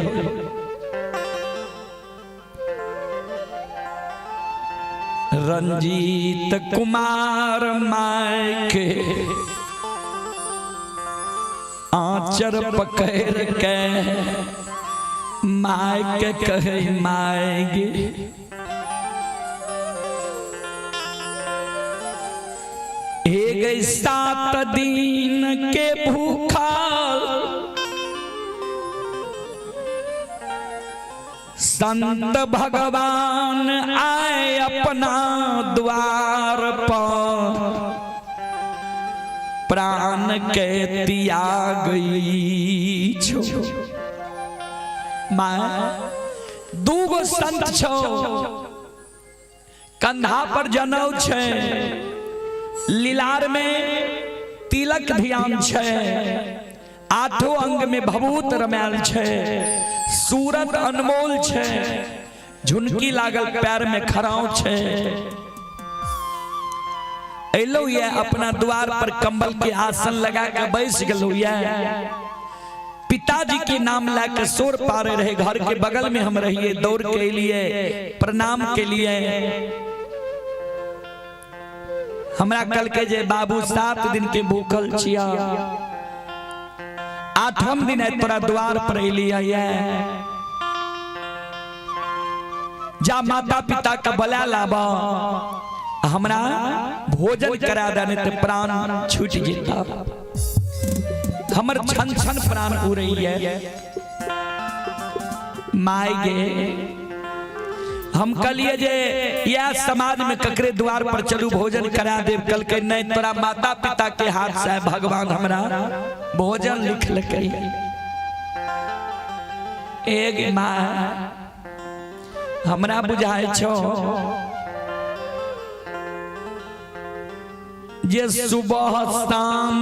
रंजीत कुमार my के आंचर पकड़ के my के कहे my गे, हे गई 7 दिन के भूखा संत भगवान आए अपना द्वार पर, प्राण के त्याग छो। मां दूगो संत छो, कंधा पर जनौ छे, लीलार में तिलक ध्यान छे, आठों अंग में भभूत रमायल छे, सूरत अनमोल छे, झुनकी लागल पैर में खराव छे। एलो ये अपना द्वार पर कंबल के आसन लगा के बैस गलो ये, पिताजी के नाम ला के शोर पारे रहे, घर के बगल में हम रहिए, दौड़ के लिए प्रणाम के लिए। हमरा कल के जे बाबू 7 दिन के भूखल छिया, 8म दिन है तोरा द्वार पर एलिया, जा माता पिता का बला लाबा, हमरा भोजन करा दे, नहीं तो प्राण छूट जेता, हमर छन छन प्राण उड़ै है। My गे हम कहलिए जे यह समाज में ककरे द्वार पर चलू भोजन करा देव, कल के नहीं तोरा माता पिता के हाथ से भगवान हमरा भोजन लिखलकै। एक माँ हमरा बुझाय छो जे सुबह शाम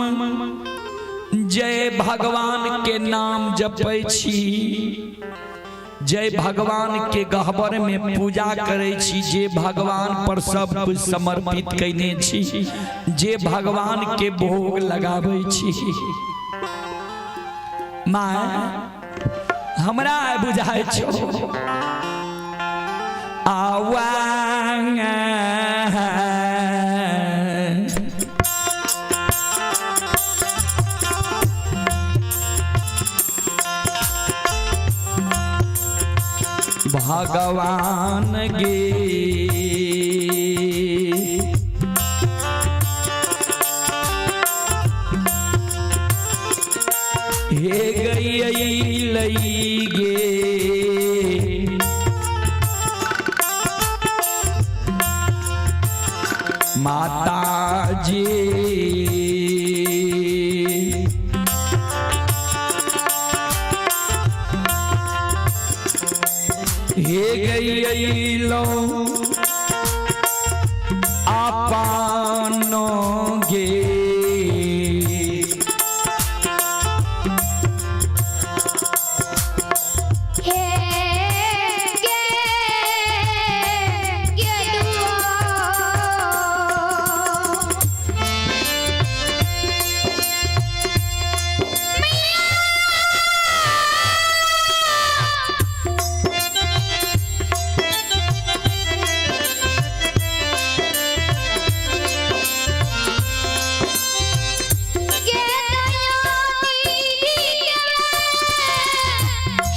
जय भगवान के नाम जपै छी, जय भगवान के गहबर में पूजा करै छी, जे भगवान पर सब कुछ समर्पित कयने छी, जे भगवान के भोग लगाबै छी। माँ हमरा बुझाय छो आवा भगवान गे, हे गई लई गे। माता जी हे गई लो आपनो गे। हे गे गेदुआ गे दयानी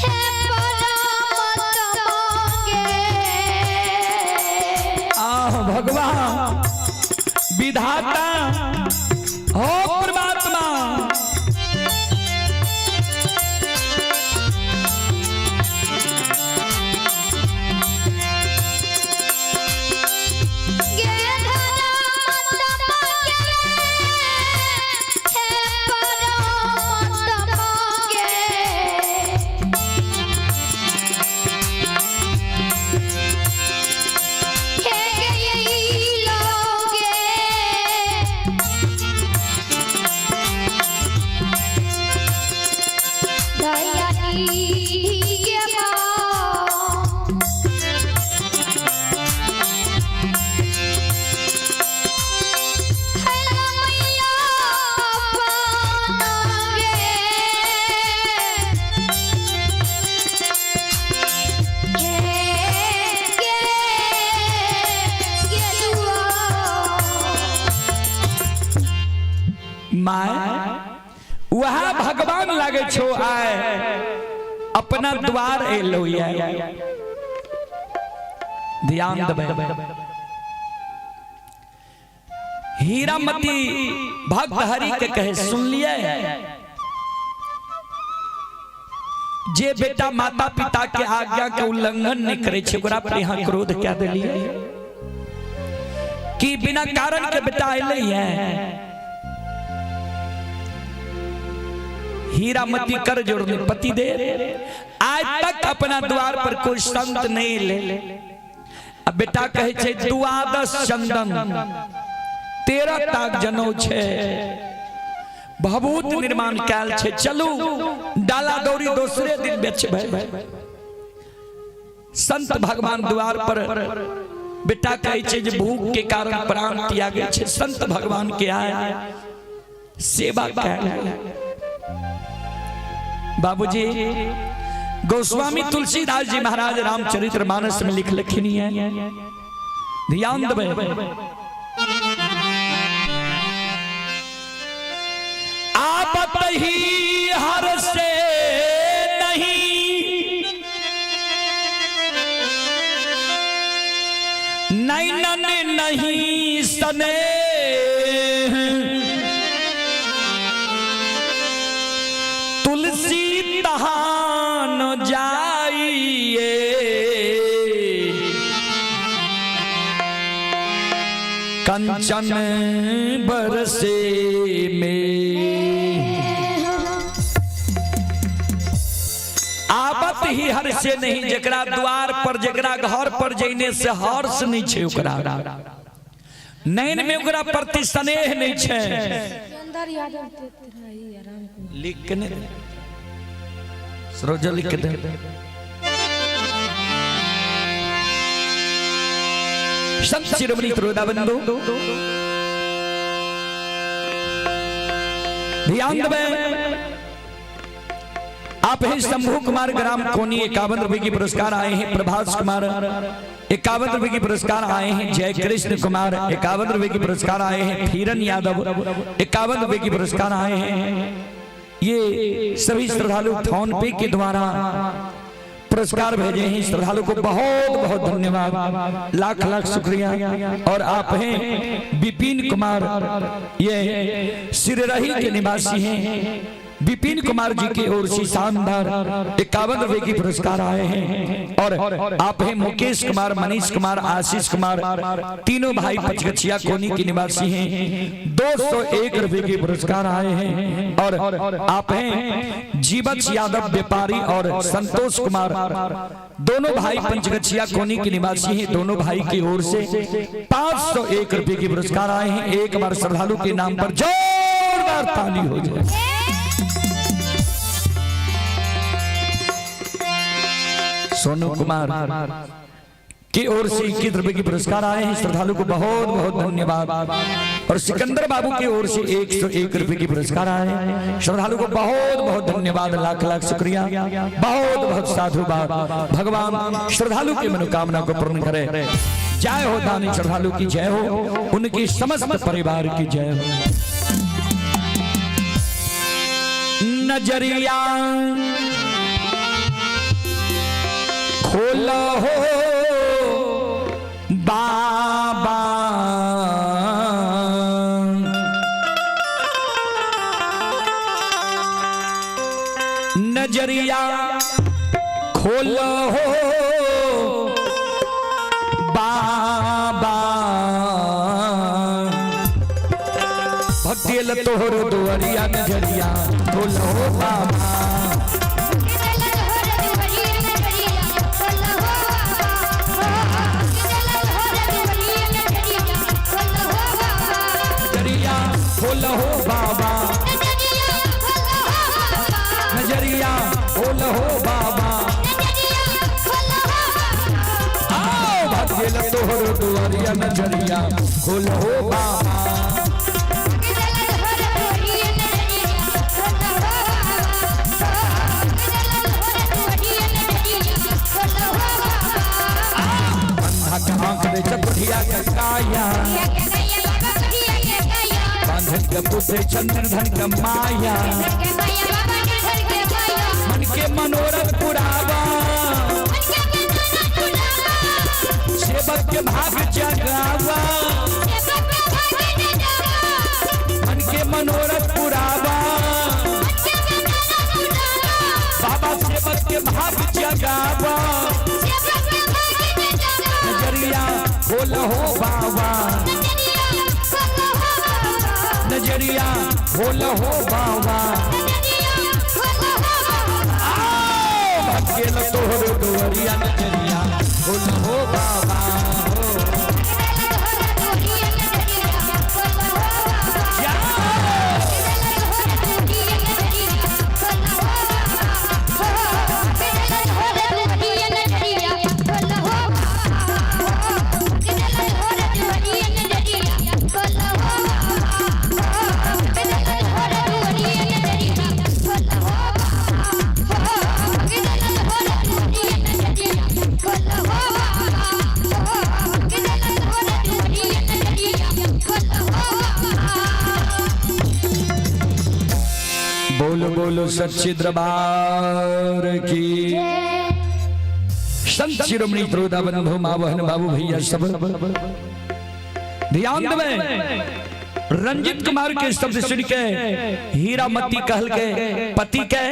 हे परमात्मा गे। आह भगवान विधाता हो परमात्मा, गे धरात्मा गे हे परमात्मा गे। हे गई लोगे दयानी गे माँ। मैया पागे हे गे गेदुआ। My वह भगवान लागे छो आए अपना द्वार एलो ये। ध्यान देबै, हीरामती भक्त हरि के कहे सुन लिए, जे बेटा माता पिता के आज्ञा के उल्लंघन नहीं करे छे ओकरा पर यहाँ क्रोध क्या देलिए कि बिना कारण के बेटा अयले है। हीरामती कर जोड़ने पति दे आज तक अपना द्वार पर कोई संत नहीं ले। अब बेटा कहे छे द्वादश चंदन 13 ताक जनौ छे, भभूत निर्माण कैल छे, चलू डाला दौरी दोसरे दिन बेचबै। संत भगवान द्वार पर बेटा कहे छे जे भूख के कारण प्राण त्यागे छे, संत भगवान के आए सेवा कैल। बाबूजी गोस्वामी तुलसीदास जी महाराज रामचरित्र मानस में लिख लखनी है, ध्यान देबै। आपत ही हर से नहीं नैनन नहीं सने, तुलसी तहान जाइए कंचन बरसे में। आवत ही हर से नहीं, जकरा द्वार पर जकरा घर पर जइने से हर्ष नहीं छे ओकरा, नैन में ओकरा प्रति स्नेह नहीं छे। अंदर यादव तेरा ही आराम को लिख के नहीं दे, सरोजा लिख के दे। संत शिरोमणि त्रोदा बंधु ध्यान देवे, आप हैं शंभू कुमार ग्राम कोनी 51 रुपए की पुरस्कार आए हैं। प्रभास कुमार 51 रुपए की पुरस्कार आए हैं। जय कृष्ण कुमार 51 रुपए की पुरस्कार आए हैं। फीरन यादव 51 रुपए की पुरस्कार आए हैं। ये सभी श्रद्धालु फोन पे के द्वारा पुरस्कार भेजे हैं। श्रद्धालु को बहुत बहुत धन्यवाद, लाख लाख शुक्रिया। और आप हैं विपिन कुमार, ये सिररही के निवासी हैं। विपिन कुमार जी की ओर से शानदार 51 रुपए की पुरस्कार आए हैं। और आप हैं मुकेश कुमार, मनीष कुमार, आशीष कुमार, तीनों भाई पचगछिया कोनी के निवासी हैं, 201 रुपए के पुरस्कार आए हैं। और आप हैं जीवच यादव व्यापारी और संतोष कुमार, दोनों भाई पंचगछिया कोनी के निवासी हैं, दोनों भाई की ओर से 501 रुपए के पुरस्कार आए हैं। एक बार श्रद्धालु के नाम पर जोरदार ताली हो जाए। सोनू कुमार की ओर से 21 रुपए की पुरस्कार आए हैं, श्रद्धालु को बहुत बहुत धन्यवाद। और सिकंदर बाबू की ओर से 101 रुपए की पुरस्कार आए हैं, श्रद्धालु को बहुत बहुत धन्यवाद, लाख लाख शुक्रिया, बहुत बहुत साधुवाद। भगवान श्रद्धालु की मनोकामना को पूर्ण करे। जय हो दानी श्रद्धालु की जय हो, उनकी समस्त परिवार की जय हो। नजरिया खोलो हो बाबा, नजरिया खोलो हो बाबा, भक्ति तोहर दुआरिया नजरिया खोलो हो बाबा। खोलो हो बाबा, नजरिया खोलो हो बाबा, आओ भगेल तोहर दुआरिया नजरिया खोलो हो बाबा। अंधा के आंख दे चकुठिया के काया, बांधन के पुत्र चंद्र धन के माया, मन के मनोरथ पुरावा, सेवक के भाग जगावा, मन के मनोरथ पुरावा, बाबा सेवक के भाग जगावा, नजरिया खोलो हो बाबा, नजरिया खोलो हो बाबा, आओ भगेल तोहर दुआरिया नजरिया खोलो हो बाबा। बोलो बोलो सच्चे दरबार की। संत शिरोमणि त्रोदा बंधु माँ बहन बाबू भैया सब ध्यान देवे। रंजित कुमार के शब्द सुन के हीरामती कहल के पति के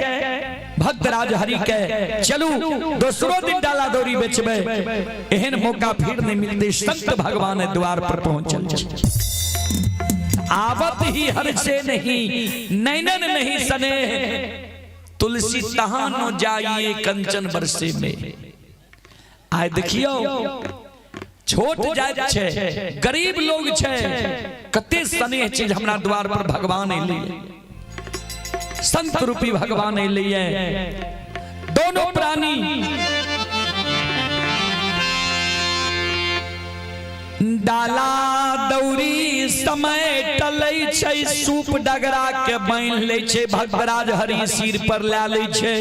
भक्त राज हरि के चलू दोसरो दिन डाला दौरी बेचबे, एहन मौका फिर नहीं मिलते। संत भगवान द्वार पर पहुंचल। आवत ही हर से नहीं नैनन नहीं सने, तुलसी तहां न जाइए कंचन बरसे में। आए देखियो छोट जात छे, गरीब लोग छे, कते स्नेह चीज हमरा द्वार पर भगवान अइले, संत रूपी भगवान अइले। दोनों प्राणी डाला दौरी समय टलै छै, सूप डगरा के बान्हि लै छै, भगवराज हरि सिर पर लए लै छै।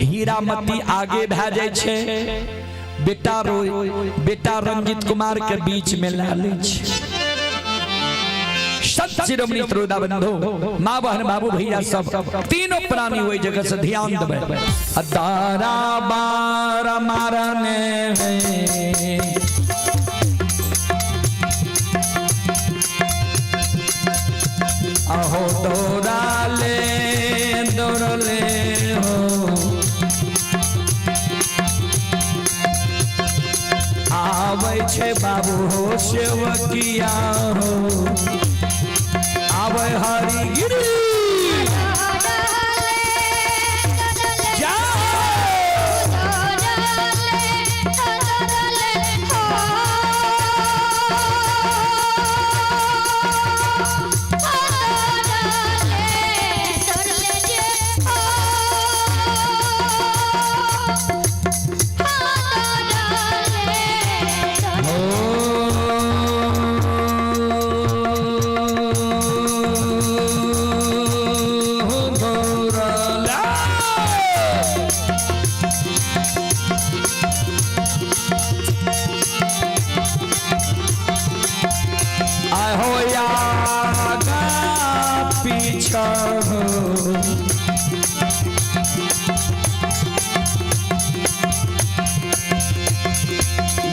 हीरामती आगे भए जाइ छै, बेटा रो बेटा रंजित कुमार के बीच में लए लै छै। सत शिरोमणि त्रोदा बंधु माँ बहन बाबू भैया सब तीनों प्राणी ओहि जगह से ध्यान देबै। दारा बार मारने अहो तोरा छै बाबू हो सेवकिया हो आबै हरि गिरी जा। हो गौरला। आय हो आगा पीछा हो।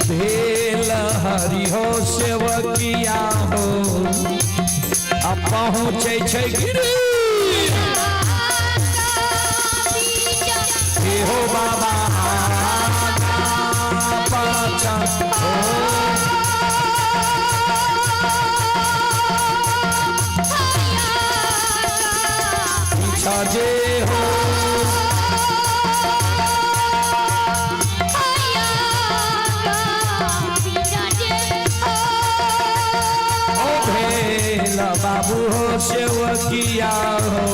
भेल हरि हो सेवकिया हो आ पहुँचै छै गिरी हे हो बाबा पाचा हो पीछा जे हो ओ भेल बाबू हो सेवकिया हो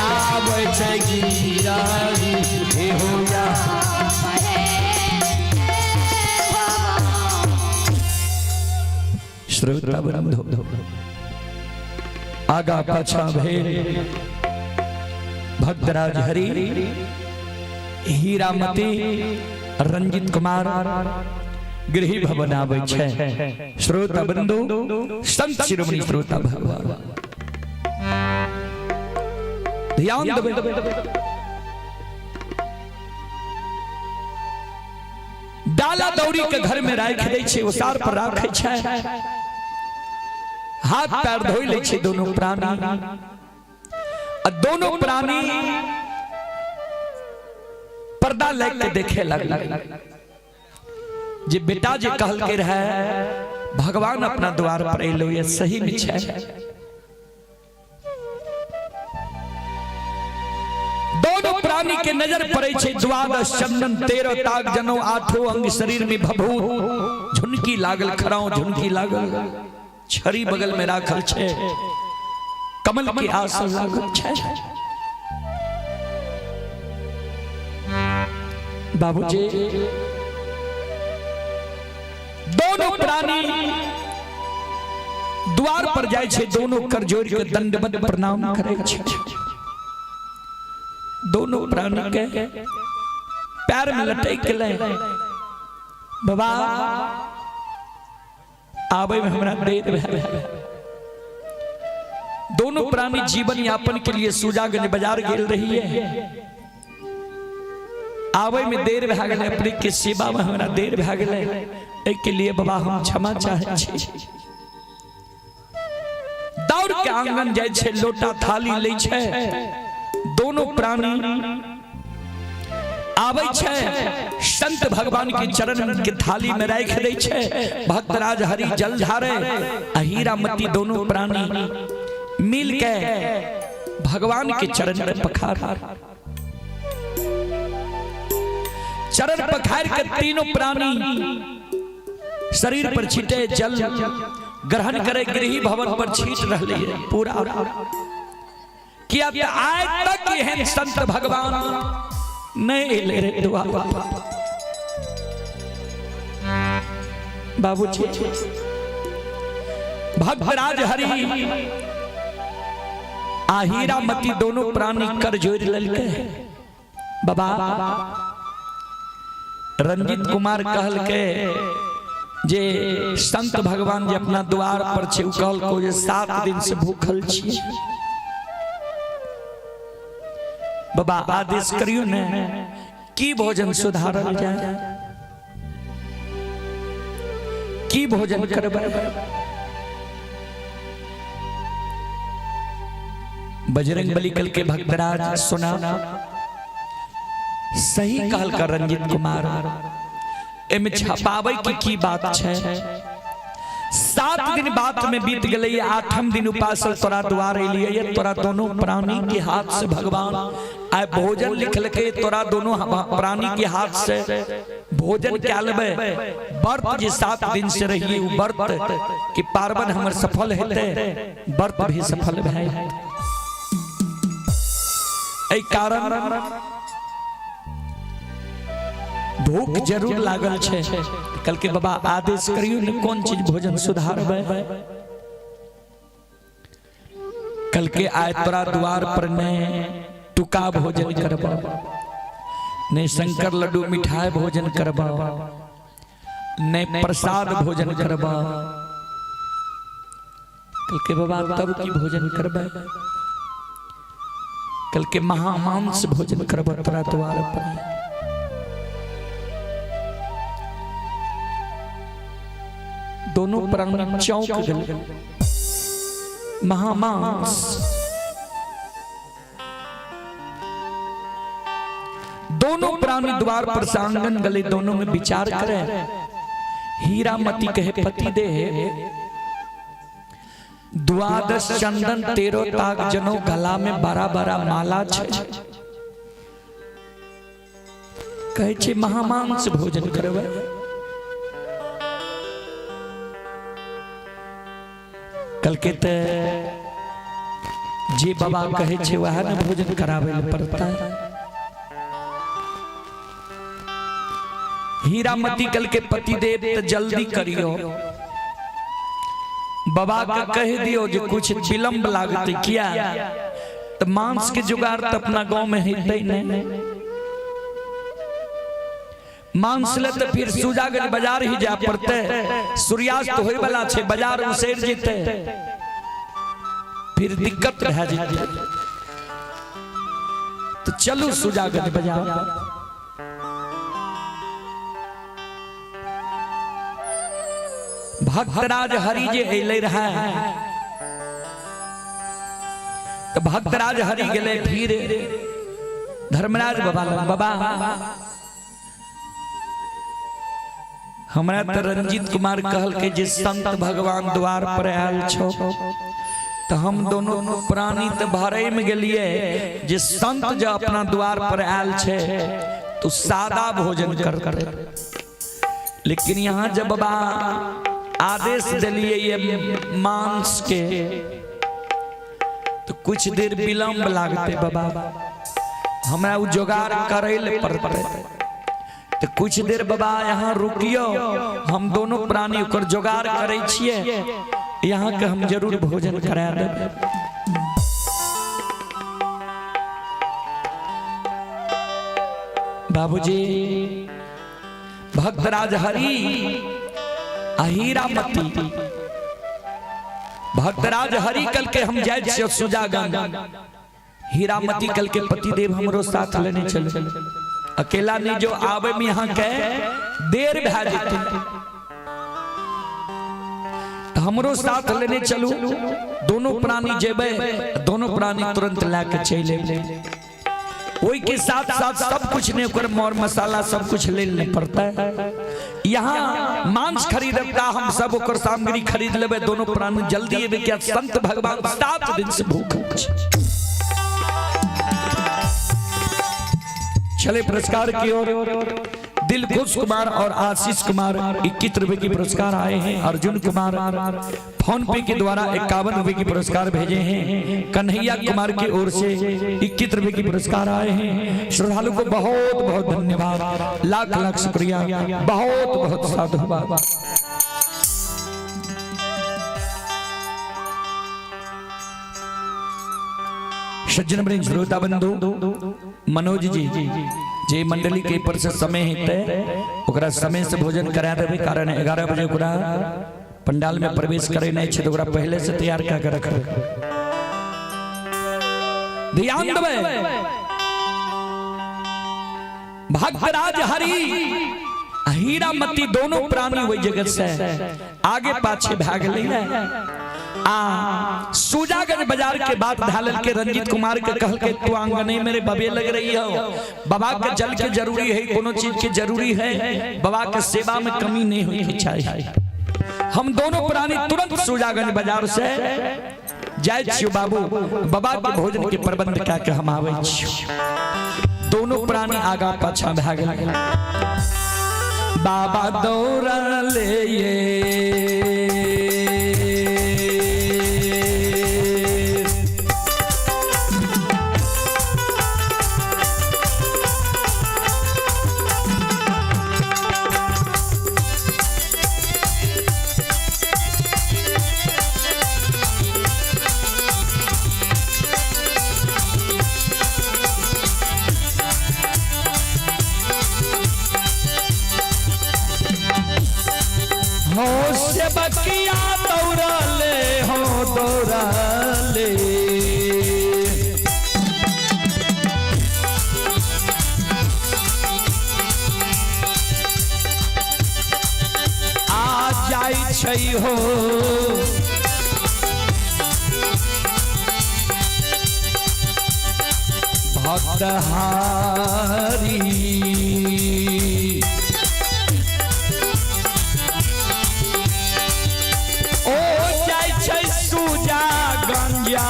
आबै छै गिरारी हे हो या। श्रोता बंधु आगा पाछा भेल भक्तराज हरि हीरामती रंजित कुमार गृह भवन आबै छै। श्रोता बंधु संत शिरोमणि श्रोता भगवान ध्यान देबै। डाला दौरी के घर में राखि दै छै, ओसार पर राखै छै, हाथ पैर धोइ लै छै दोनों प्राणी आ दोनों प्राणी पर्दा लग के देखे लगल जे बेटा जे कहलकै रहे भगवान अपना द्वार पर एलो, ये सही में छै। दोनों प्राणी के नजर पड़े छै द्वादश चंदन 13 ताग जनौ आठों अंग शरीर में भभूत झुनकी लागल खराव झुनकी लागल छड़ी बगल में राखल छै कमल के आसन लागल छै। बाबूजी दोनों प्राणी द्वार पर जाय छै, दोनों कर जोड़ के दंडवत प्रणाम करे छै। दोनों प्राणी के पैर में लटक गेलै। बाबा आबै में हमरा देर भए। दोनों प्राणी जीवन यापन के लिए सुजागंज बाजार गेल रहिए, आबै में देर भए गेलै, अपने के सेवा में हमरा देर भए गेलै, एहि के लिए बाबा हम क्षमा चाहै छी। दौड़ के आंगन जाइ छै, लोटा थाली लै छै, दोनों प्राणी आबै छै संत भगवान के चरण के थाली में राखि दै छै। भक्तराज हरि जल धारे आ हीरामती दोनों प्राणी मिल के भगवान के चरण में पखार चरण पखार के तीनों प्राणी शरीर पर छीटे जल ग्रहण करे गृह भवन पर छीट रहले है पूरा। किया त आय तक एहन संत भगवान नहीं एले रे दुआ। बाबूजी भक्तराज हरि आ हीरामती दोनों प्राणी कर जोड़ ललके। बाबा रंजित कुमार कहलके जे संत भगवान जे अपना द्वार पर छै, उ कहलको जे 7 दिन से भूखल छी। बाबा आदेश करियो ने की भोजन सुधारल जाय, की भोजन करबै। बजरंग बली कल के भक्तराज सुना सही कहल कर रंजित कुमार, एमे छपाबै के की बात छै। 7 दिन बात में बीत गए, 8म दिन उपासल तोरा द्वार एलिए, तोरा दोनों प्राणी के हाथ से भगवान आय भोजन लिखलके, तोरा दोनों प्राणी के हाथ से भोजन क्या लेबै। व्रत जे 7 दिन से रहिए उ व्रत कि पार्वण हमर सफल हेतै, व्रत भी सफल भए। एहि कारण भूख जरूर लागल छै। कल के बाबा आदेश करियो ने कोन चीज भोजन सुधारबै। कल के आय तोरा द्वार पर ने टुका भोजन करबा, ने शंकर लड्डू मिठाई भोजन करबा, ने प्रसाद भोजन करबा। कल के बाबा तब की भोजन करबै। कल के महामांस भोजन करबा तोरा द्वार पर। दोनों प्राणी चौंक गए। महामांस दोनों प्राणी द्वार पर से आंगन गले, दोनों में विचार करे। हीरामती कहे पति दे 12 चंदन 13 ताग जनो गला में बड़ा बड़ा माला छे, कहे छे महामांस भोजन करबै। कल के ते जे बाबा कहे छे वह ने भोजन करावे ले पड़ता है। हीरामती कल के पति देव तो जल्दी करियो, बाबा के कह दियो जे कुछ विलंब लागते किया तो मांस के जुगाड़ तो अपना गांव में हेतै नहीं। मांस ले तो फिर सुजागंज बाजार ही जा पड़ते, सूर्यास्त होए वाला छे, बाजार उसैर जेते फिर दिक्कत रह जेते। तो चलू सुजागंज बाजार। भक्तराज हरि जे अइले रहे तो भक्तराज हरि गेले फिर धर्मराज बाबा लग, बाबा हमरा तो रंजीत कुमार कहल के जे संत भगवान द्वार पर आयल छो, तो हम दोनों प्राणी तो भरे में गेलिए जे संत जो अपना द्वार पर आयल छे तो सादा भोजन करते। लेकिन यहाँ जब बाबा आदेश दिलिए ये मांस के तो कुछ देर विलंब लागते बाबा, हमरा उ जोगाड़ करे ले पड़ते। तो कुछ देर बाबा यहाँ रुकियो, हम दोनों प्राणी ओकर जोगाड़ करे छिए, यहाँ के हम जरूर भोजन करा देबै। बाबूजी भक्तराज हरि हीरामती भक्तराज हरि कल के हम जाए छियै सुजागंज। हीरामती कल के पतिदेव हमरो साथ लेने चले, अकेला नहीं जो आवे में यहाँ के देर भए जेतै, तो हमरो साथ लेने चलू। दोनों प्राणी जेबै, दोनों प्राणी तुरंत ला के चलि एबै। ओई के साथ साथ सब कुछ ने ओकर मर मसाला सब कुछ ले लेने पड़ता है। यहाँ मांस खरीदता हम सब ओकर सामग्री खरीद लेबै, दोनों प्राणी जल्दी एबै क्या संत भगवान 7 दिन से भूख। चले पुरस्कार की ओर। दिलखुश कुमार और आशीष कुमार 21 रुपए की पुरस्कार आए हैं। अर्जुन कुमार फोन पे के द्वारा 51 रुपए की पुरस्कार भेजे हैं। कन्हैया कुमार की ओर से 21 रुपए की पुरस्कार आए हैं। श्रद्धालु को बहुत बहुत धन्यवाद, लाख लाख शुक्रिया, बहुत बहुत साधुवाद। सज्जन वृंद श्रोता बंधु मनोज जी जे मंडली के पर से समय हेतै ओकरा समय से भोजन करा देबै, कारण 11 बजे ओकरा पंडाल में प्रवेश करे नहीं छै, तो ओकरा पहले से तैयार कऽ के रखबै। ध्यान देबै। भक्तराज हरि हीरामती दोनों प्राणी वही जगत से आगे पाछे भाग गेलै। आ सुजागंज बाजार के बात ढालल के रंजीत कुमार के कहल के तू आंगने मेरे बबे लग रही हो, बाबा के जल के जरूरी है, कोनो चीज के जरूरी है, बाबा के सेवा में कमी नहीं होनी चाहिए। हम दोनों प्राणी तुरंत सुजागंज बाजार से जाय छियो बाबू, बाबा के भोजन के प्रबंध कए के हम आबै छियो। दोनों प्राणी आगा पाछा भए गेल। बाबा दौड़ले ये हो सेवकिया दौड़ले हो दौड़ले। आ जाइ छै हो भक्तहारी। ओ जाइ छै सुजा गंजा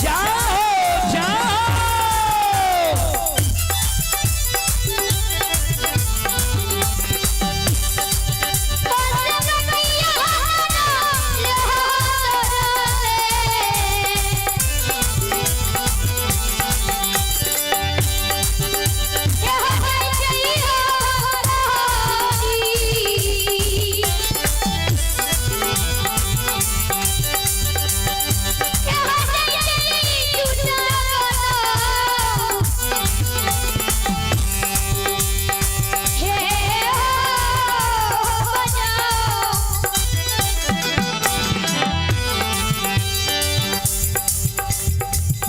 जाओ जाओ।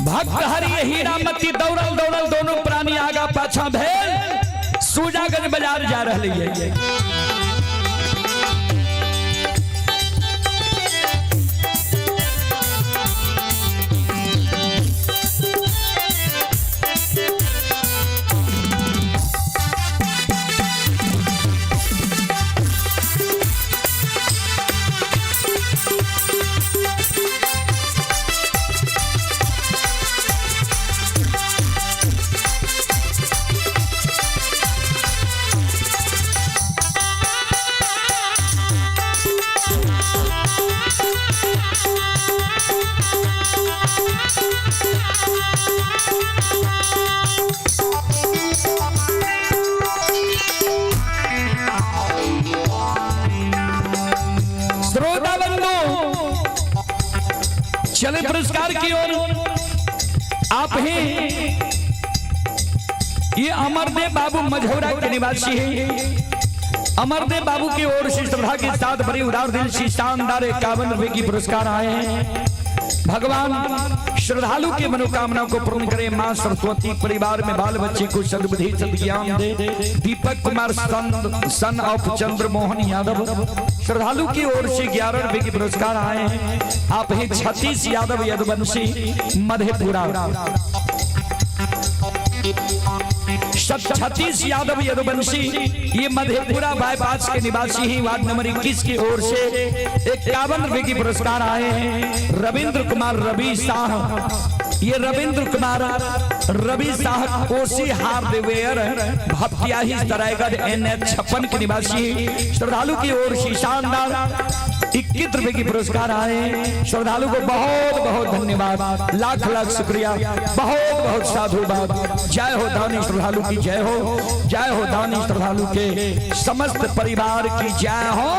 भक्त हरि हीरामती दौड़ल दौड़ल दोनों प्राणी आगा पाछा भेल सूजागंज बाजार जा रहे है। श्रोता बंधु चले पुरस्कार की ओर आप ही ये अमरदेव बाबू मझौरा के निवासी हैं। अमरदेव बाबू की ओर से श्रद्धा के साथ बड़ी उदार दिल से शानदार 51 रुपए की पुरस्कार आए हैं। भगवान श्रद्धालु की मनोकामना को पूर्ण करे। मां सरस्वती परिवार में बाल बच्चे को सद्बुद्धि सद्ज्ञान दे। दीपक कुमार सन ऑफ चंद्र मोहन यादव श्रद्धालु की ओर से 11 रुपए की पुरस्कार आए हैं। आप हैं 36 यादव यदुवंशी मधेपुरा। 36 यादव यदुवंशी ये मधेपुरा बाईपास के निवासी हैं। वार्ड नंबर 21 की ओर से 51 रुपए की पुरस्कार आए हैं। रविंद्र कुमार रवि शाह, ये रविंद्र कुमार रवि शाह कोसी हार्डवेयर भपटियाही सरायगढ़ NH 56 के निवासी श्रद्धालु की ओर से शानदार 21 रुपए की पुरस्कार आए। श्रद्धालु को बहुत बहुत धन्यवाद, लाख लाख शुक्रिया, बहुत बहुत साधुवाद। जय हो दानी श्रद्धालु की जय हो, जय हो दानी श्रद्धालु के समस्त परिवार की जय हो।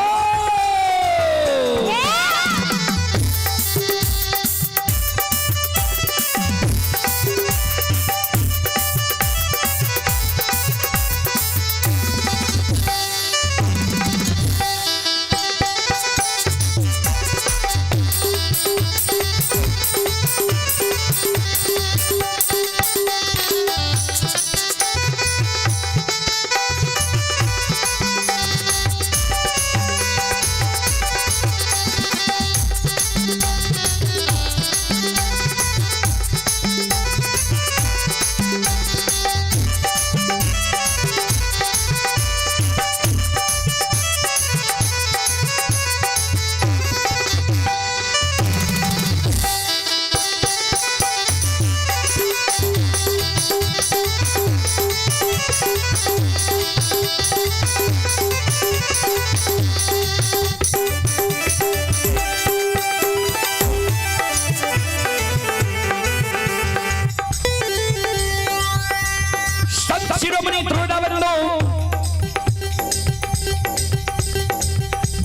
संत शिरोमणि द्रोणाबंधु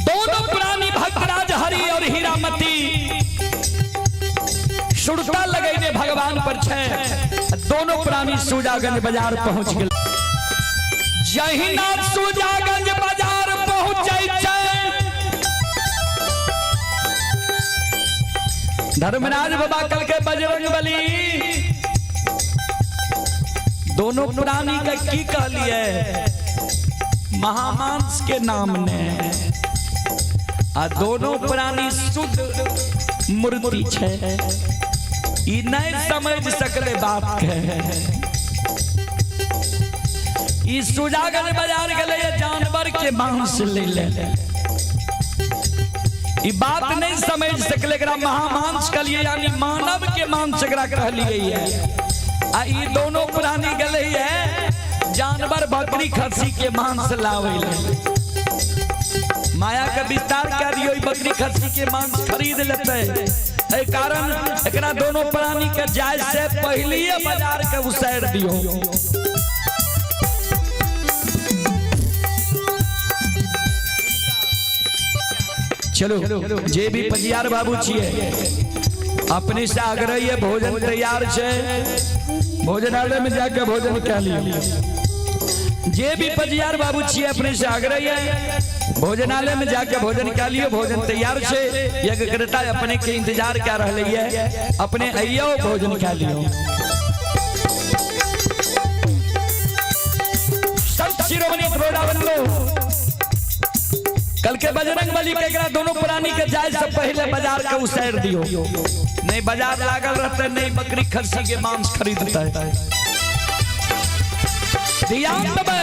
दोनों प्राणी भक्तराज हरि और हीरामती सुरता लगैने भगवान पर छे। दोनों प्राणी सुजागंज बाजार पहुंच गए। जहिना सुजागंज बाजार पहुंचे छे, धर्मराज बाबा कल के बजरंग बली दोनों प्राणी का की कहलिए महामांस के नाम ने, आ दोनों प्राणी शुद्ध मूर्ति छे। ई नहीं समझ सकले बात के। ई सुजागंज बाजार गेले जानवर के मांस ले ले, ई बात नहीं समझ सकले। एकरा महामांस कहलिए यानी मानव के मांस एकरा कहलिए है। आ ई दोनों प्राणी गेले है जानवर बकरी खस्सी के मांस लावे ले। माया का विस्तार कर दियो, बकरी खस्सी के मांस खरीद लेते। एहि कारण एकरा दोनों प्राणी के जाय से पहले बाजार के उसार दियो। चलो जे भी पजियार बाबू छिए अपने से आग्रह है, भोजन तैयार छे, भोजनालय में जाके भोजन कर लियो। जे भी पजियार बाबू छिए अपने से आग्रह है, भोजनालय में जाके भोजन कर लियो, भोजन तैयार छे। यज्ञकर्ता अपने के इंतजार कर रहे है, अपने अइयो भोजन कर लियो। संत शिरोमणि द्रोणाबंधु कल के बजरंग बली के एकरा दोनों प्राणी के जाय से पहले बाजार के उसार दियो, नहीं बाजार लागल रहते, नहीं बकरी खस्सी के मांस खरीदते। ध्यान देबै।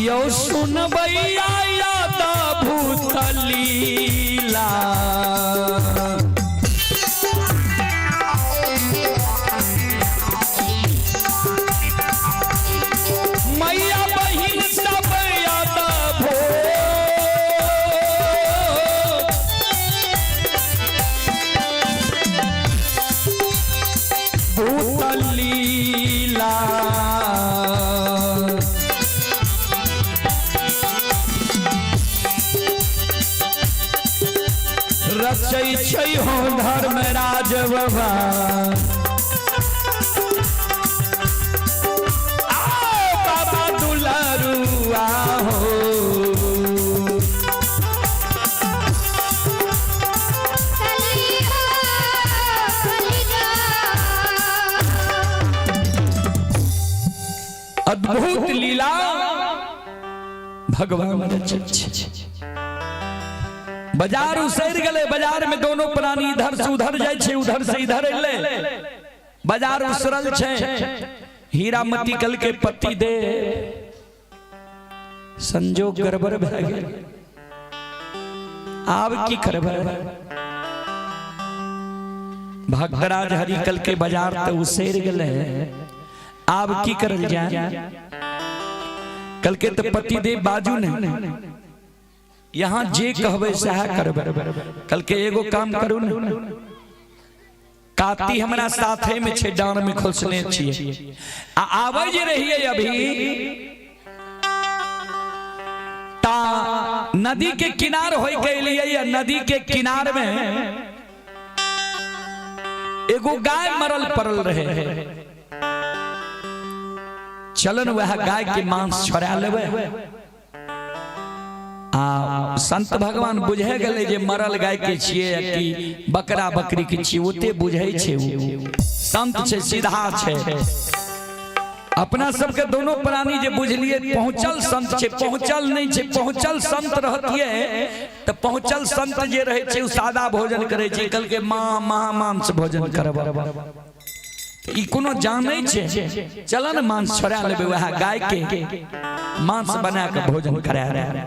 यो सुनबैया याद भूत लीला, मैया बहिन सब याद भो, भूत लीला। रचै छै हो धर्मराज बाबा, आओ बाबा दुलारुआ हो। अद्भुत लीला भगवान रचै छै। बाजार उसर गले, बाजार में दोनों प्राणी इधर से उधर जाय छै, उधर से इधर अइले, बाजार उसरल छै। हीरामती कल के पति दे संजोग गड़बड़ भए गेल, आब की करबै। भक्तराज हरि कल के बाजार तो उसर गले, आब की करल जाए। कल के तो पति दे बाजू ने यहाँ जे कहबै सएह करबै। कल के एगो काम करू ने, काती हमरा साथे में छे, डांड में खोसने छिए, आ आबै जे रहिए अभी नदी के किनार होई के लिए, नदी के किनार में एगो गाय मरल पड़ल रहे। चलन वह गाय के मांस छोड़ा लेवे। आ संत भगवान बुझे गए जे मरल गाय के छिए कि बकरा बकरी के छिए, ओते बुझे छे। संत छे, सीधा छे। अपना सबके दोनों प्राणी जे बुझलिए पहुंचल संत छे, पहुंचल नहीं छे। पहुंचल संत रहतिए तो पहुंचल संत जे रहे छे उ सादा भोजन करे छे। कल के माँ माँ मांस भोजन करब ई कोनो जानै छे। चलन मांस छोड़ा लेबे, वह गाय के मांस बना के भोजन करा रहे।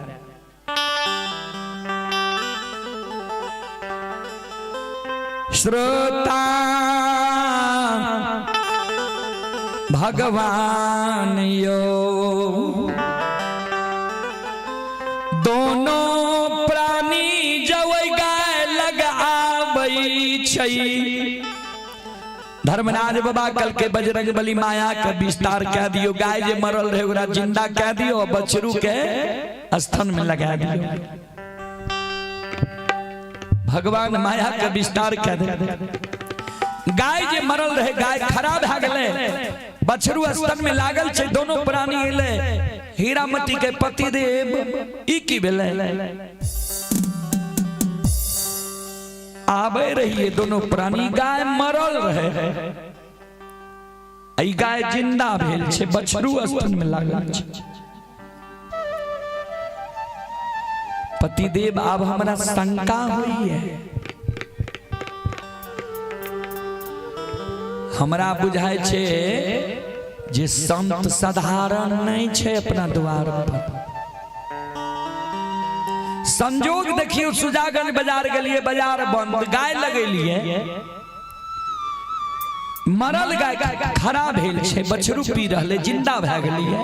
श्रोता भगवान यो दोनों प्राणी जवै गाय लग आबै छै। धर्मराज बाबा कल के बजरंग बली माया के विस्तार कह दियो। गाय जे मरल रहे ओकरा जिंदा कह दियो, बछरू के स्थान में लगा दियो। भगवान माया के विस्तार कह दे। गाय जे मरल रहे, गाय खराब भए गेलै, बछरू स्तन में लागल छै। दोनों प्राणी एलै हीरामती के पति देव, ई की भेलै? आबे रहिए दोनों प्राणी, गाय मरल रहे, ई गाय जिंदा भेल छै, बछरू स्तन में लागल छै। पतिदेव आब हमरा शंका होइए, हमरा बुझाय छे जे संत साधारण नहीं छे अपना द्वार पर। संजोग देखियो, सुजागंज बाजार गेलिए, बाजार बंद, गाय लगेलिए, मरल गाय खड़ा भेल छे, बछरू पी रहले, जिंदा भए गेलिए।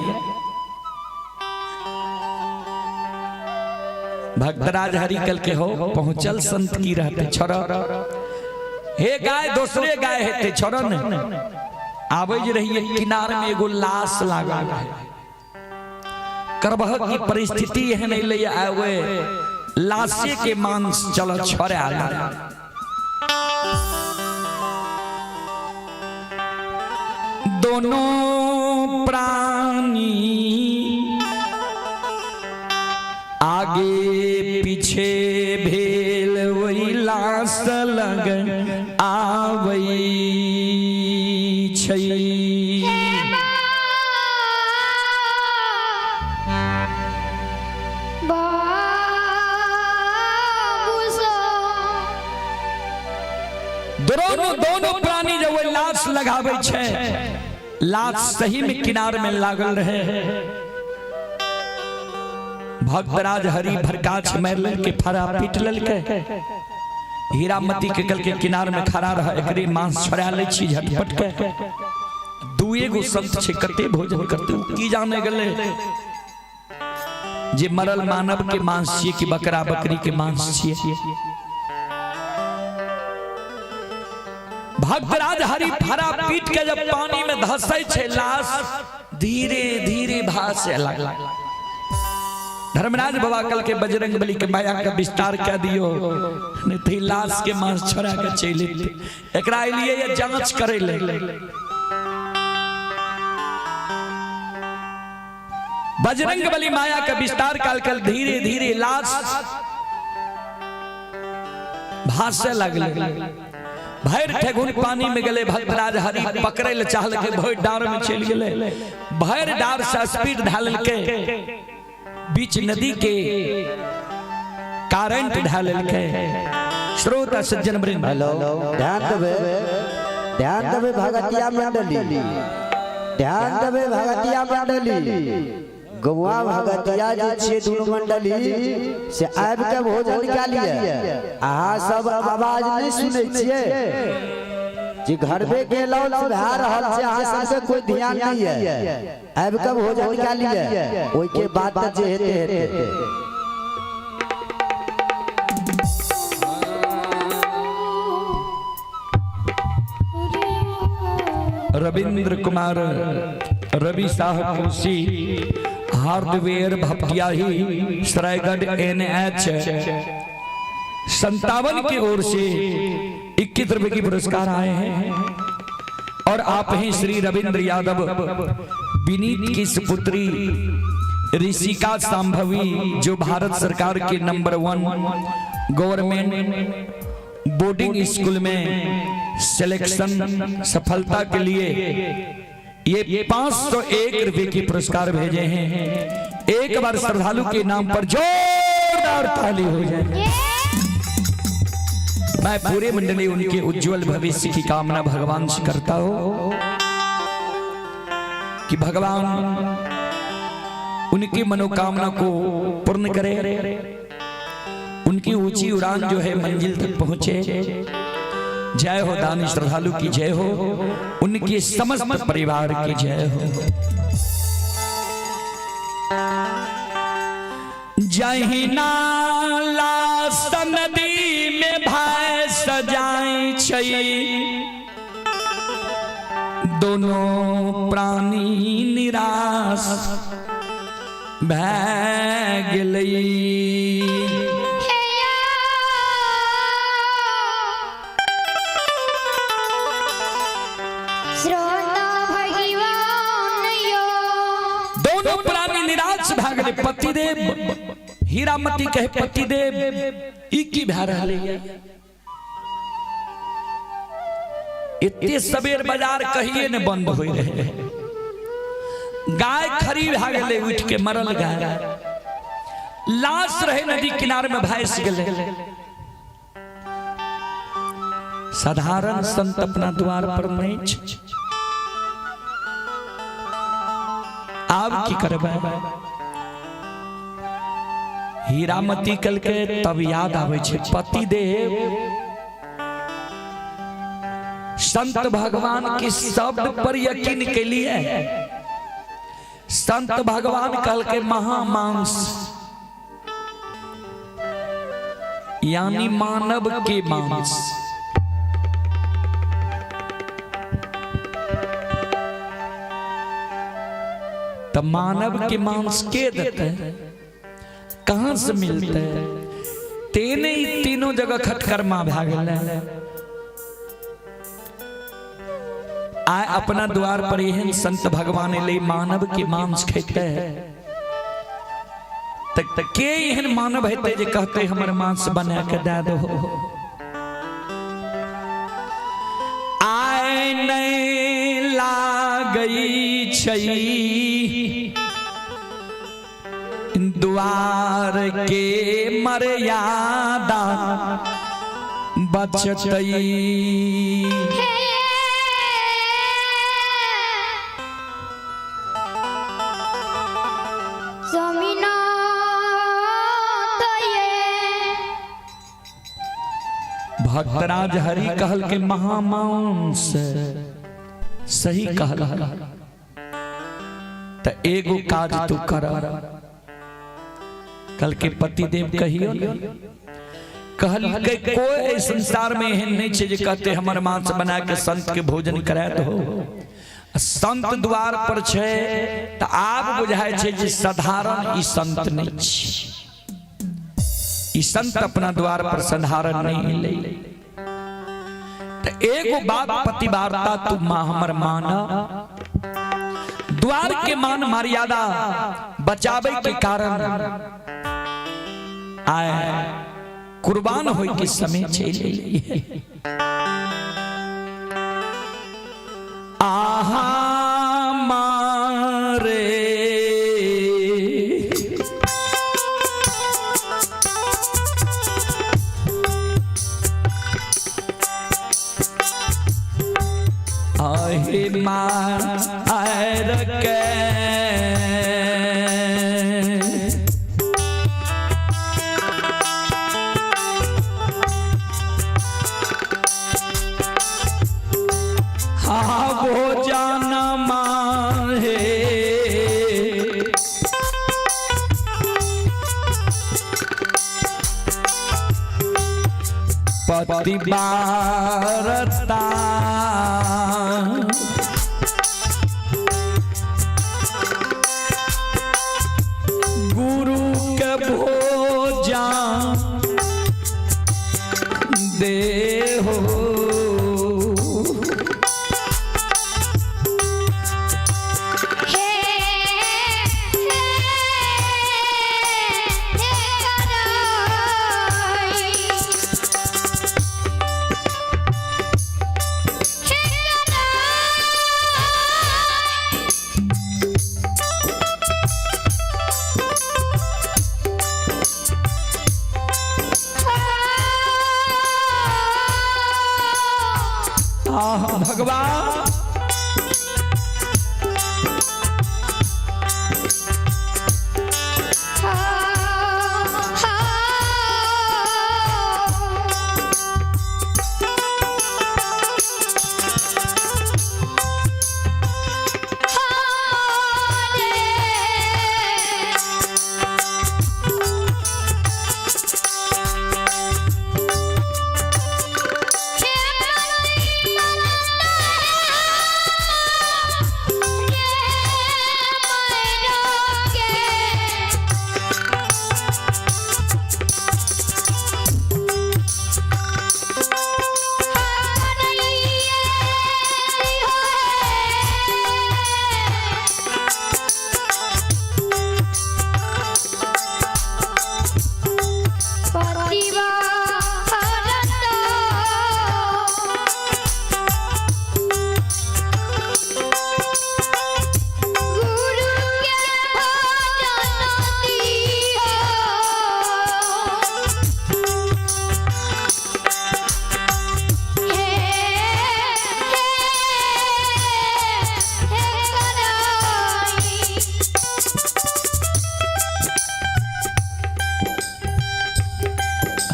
भक्तराज हरि कल के हो पहुंचल संत की रहते छोड़ हे गाय, दूसरे गाय हेते छोड़ ने। आबै जे रहिए किनार में एगो लाश लागल रहे। करबह की परिस्थिति एहन अइलै आवे, लाशे के मांस चल छोड़ा। दोनों प्राणी आगे पीछे भेल वही लाश लग आबै छै। दोनों दोनों प्राणी जब वही लाश लगाबै छै, लाश सही में किनार में लागल रहे। भक्तराज हरि भरकाछ मार लेलकै, फरा पीट लेलकै। हीरामती के कल के किनार में खड़ा रह, एकरे मांस छोड़ा लै छी झटपट के। दुए गो संत छे, कते भोजन करते की जाने गेलै जे मरल मानव के मांस छिए कि बकरा बकरी के मांस छिए। भक्तराज हरि फरा पीट के जब पानी में धसै छे, लाश धीरे धीरे भासे लागल। धर्मराज बाबा कल के बजरंग बली के माया का विस्तार कह दियो, नहीं तो लाश के मांस छोड़ा के चलि एतै। एकरा एलिए ये जांच करे ले। बजरंग बली माया का विस्तार काल कल धीरे धीरे लाश भासे लगले। भरि ठेगुन पानी में गेले। भक्तराज हरि पकड़े ले चाहलकै, भरि डार में चलि गेलै। भरि डार से स्पीड ढाललकै, बीच नदी के करंट ढाललकै। श्रोता सज्जन वृंद, हेलो, ध्यान देबे, ध्यान देबे भगतिया मंडली, ध्यान देबे भगतिया मंडली। गौआ भगतिया जे छियै दुनू मंडली से आबि के भोजन कए लिअ। अहाँ सब आवाज नहीं सुनै छियै जे घरबे गेलहुँ भए रहल छै, अहाँ सबके कोई ध्यान नहीं है। आबि के भोजन कए लिअ, ओहिके बाद तऽ जे हेतै हेतै। रविंद्र कुमार रवि साहब कोसी हार्डवेयर भपटियाही सरायगढ़ NH 57 की ओर से 21 रुपए की पुरस्कार आए हैं। और आप हैं श्री रविंद्र यादव विनीत की सुपुत्री ऋषिका सांभवी, जो भारत सरकार के नंबर 1 गवर्नमेंट बोर्डिंग स्कूल में सिलेक्शन सफलता के लिए ये 501 रुपए की पुरस्कार भेजे हैं। एक बार श्रद्धालु के नाम पर जोरदार ताली हो जाए। मैं पूरे मंडली उनके उज्जवल भविष्य की कामना भगवान से करता हूं कि भगवान उनकी मनोकामना को पूर्ण करे, उनकी ऊंची उड़ान जो है मंजिल तक पहुंचे। जय हो दानी श्रद्धालु की जय हो, उनके समस्त परिवार की जय हो। जहिना लाश नदी में भाई सजाई छई, दोनों प्राणी निराश भै गेलई। दोनों प्राणी निराश भै गेलै। पतिदेव हीरामती कहे पतिदेव ई की भै रहलै, एते सबेर बाजार कहिए ने बंद होई रहे। गाय खरी भै गेलै, उठ के मरल गाय, लाश रहे नदी किनारे में भासि गेलै। साधारण संत अपना द्वार पर नहीं छै, आब की करबै। हीरामती कल के तब याद आबै छै पतिदेव संत भगवान के शब्द पर यकीन के लिए। संत भगवान कहल के महामांस यानी मानव के मांस। तब मानव के मांस के देते हैं, कहां से मिलते हैं? तेने ही तीनों जगह खटकर्मा भै गेलै। आय अपना द्वार पर एहन संत भगवान एलै मानव के मांस खेते त के एहन मानव हेतै जे कहते हमर मांस बना के दे दो। आय नहीं लागई छई द्वार के मर्यादा बचतई। भक्तराज हरि कहल के महामांस सही कहल, त एगो काज तू कर। कल के पतिदेव कहियो ने, कहल के कोई संसार में एहन नहीं छै जे कहते हमर मांस बना के संत के भोजन करायत हो। संत द्वार पर छै त आब बुझाय छै जे साधारण ई संत नहीं छै, ई संत अपना द्वार पर साधारण नहीं एलै। त एगो बात पतिवार्ता तू मां हमर माना, द्वार के मान मर्यादा बचावे के कारण आए कुर्बान होय के समय चले। आहा मारे आहे मार के भोजन माहे पति बारता भगवान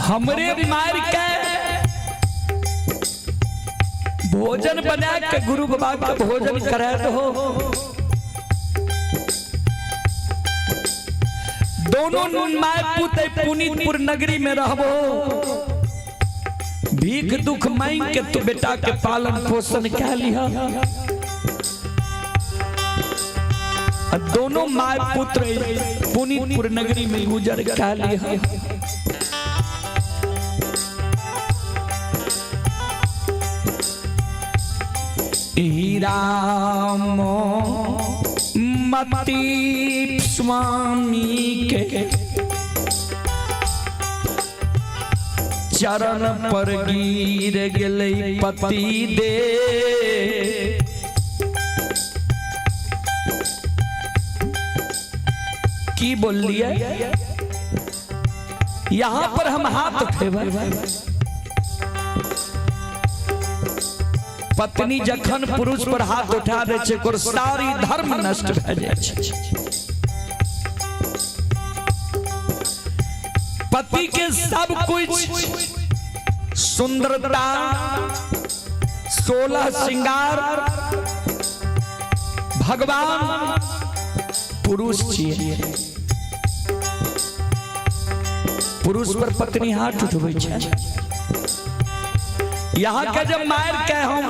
हमरे मार के भोजन बना के गुरु बाबा के भोजन करात हो। दोनों नून my पुत पुनीतपुर नगरी में रहबो, भीख दुख मांग के तू बेटा के पालन पोषण कह लिहा। दोनों my पुत्र पुनीतपुर नगरी में गुजर कह लिहा। राम मती स्वामी के चरण पर गिर गेलै पति दे। की बोलिए यहां पर हम हाथ उठेबै। पत्नी जखन पुरुष पर हाथ उठा दे छै ओकर सारी धर्म नष्ट भए जाइ छै। पति के सब कुछ सुंदरता, 16 श्रृंगार भगवान पुरुष छियै। पुरुष पर पत्नी हाथ उठबै छै। यहाँ के जब मार के हम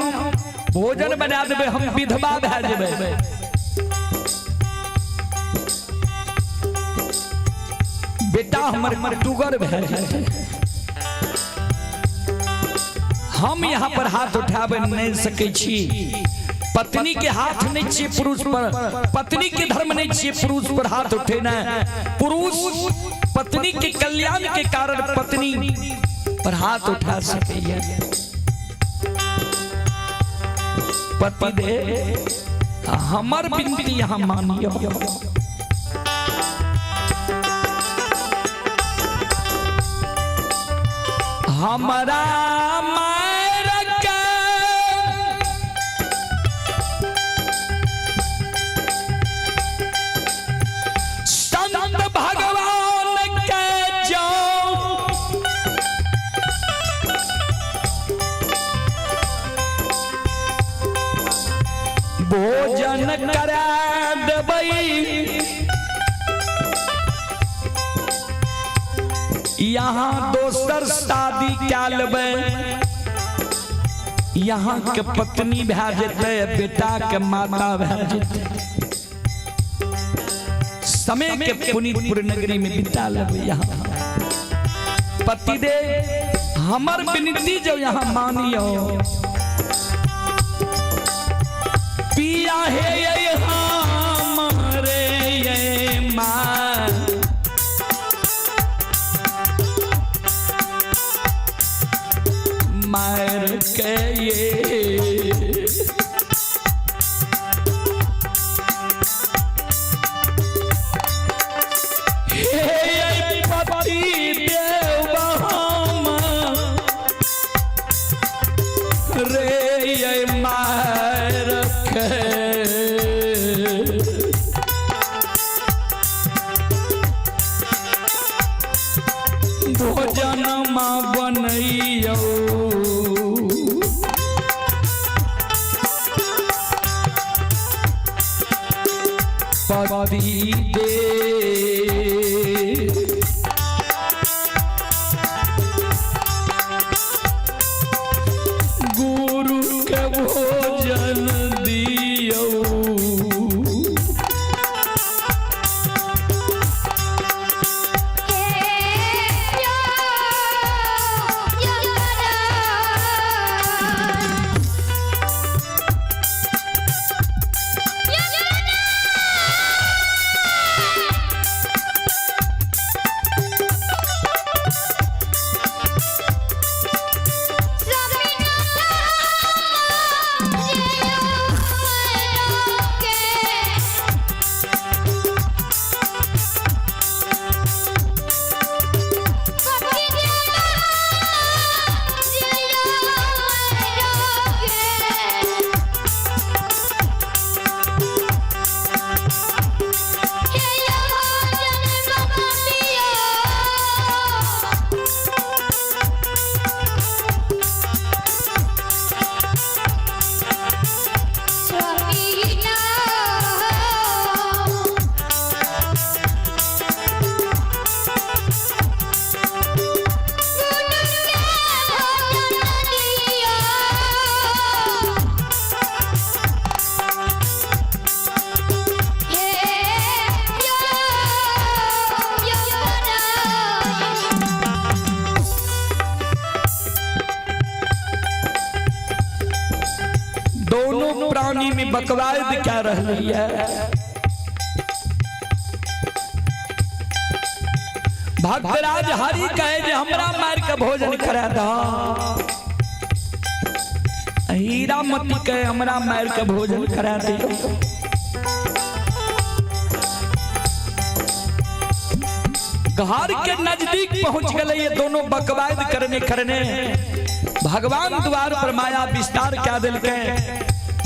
भोजन बना देबै, हम विधवा भए जेबै। बेटा हमर टुगर भए जेतै। हम यहाँ पर हाथ उठाबै नहीं सकै छी। पत्नी के हाथ नहीं छियै पुरुष पर, पत्नी के धर्म नहीं छियै पुरुष पर हाथ उठेना। पुरुष पत्नी के कल्याण के कारण पत्नी पर हाथ उठा सकैया। पति दे हमर विनती यहाँ मानियो। हमारा मार के संत भगवान के जाओ भोजन करा देबै। यहाँ दोसर शादी कए लेबै, यहाँ के पत्नी भए जेतै, बेटा के माता भए जेतै। समय के पुनीतपुर नगरी में बिता लेबै। यहाँ पति दे हमर विनती जो यहाँ मानियो। पिया हे ये हमारे ये माँ, मार के ये हे पति देव हम रे ये माँ। भोजन मा बनैयौ। पति दे गुरु के भोजन दियौ। दोनों प्राणी में बकवायद क्या रही है। भक्तराज हरि कहे जे हमरा मार के भोजन करा दो, हीरामती कहे हमरा मार के भोजन करा दे। घर के नजदीक पहुंच गए ये दोनों बकवायद करने करने। भगवान द्वार पर माया विस्तार क्या दिल के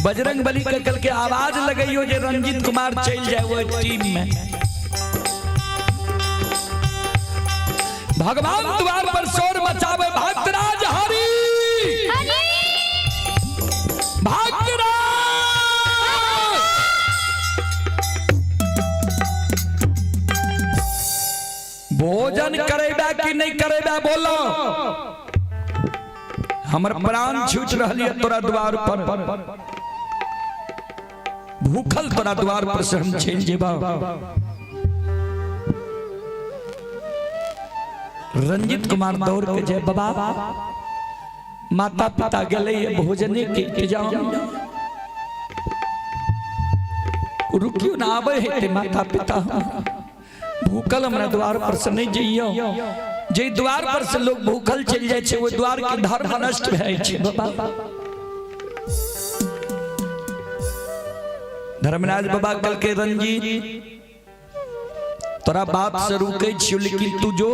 बजरंग बली के कल के आवाज लगइयो जे रंजीत कुमार चल जाए वो टीम में। भगवान द्वार पर शोर मचावे भक्तराज हरि, भक्तराज। भोजन करेबा कि नहीं करेबा बोलो, हमर प्राण छूट रही है तोरा द्वार पर, भूखल तोरा द्वार पर से हम चल जेबा। रंजित कुमार दौड़ के जय बाबा, माता पिता गले ये भोजने के इंतजाम, रुकियो ना आवे है ते माता पिता, भूखल हमरा द्वार पर से नहीं जइयो। जे द्वार पर से लोग भूखल चल जाए छे वो द्वार के धर्म नष्ट भए छे बाबा। धर्मराज बाबा कल के रंजीत तोरा बाप से रुके छियो, लेकिन तू जो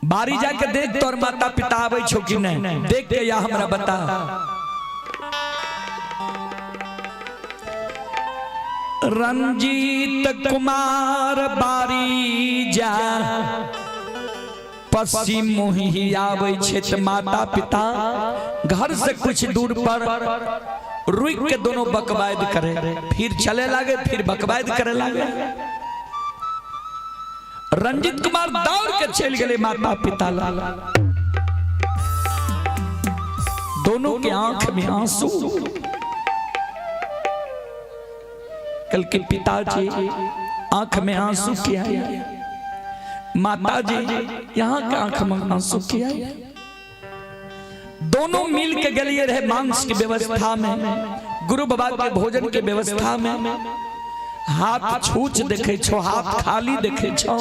बारी जाके देख तोर माता पिता आवे छो कि नहीं, देख के या हमरा बता। रंजीत कुमार बारी जा पश्चिम मुही आवे छे त माता पिता घर से कुछ दूर पर रुक के दोनों बकवायद करे, फिर चले लागे, फिर बकवायद करे लागे। रंजित कुमार दौड़ के चल गए माता पिता ला, दोनों के आंख में आंसू। कल के पिताजी आंख में आंसू किया, माता जी यहाँ के आंख में आंसू किया। दोनों मिल के गलिए रहे मांस की व्यवस्था में, गुरु बाबा के भोजन के व्यवस्था में। हाथ छूछ देखे छो, हाथ खाली देखे छो,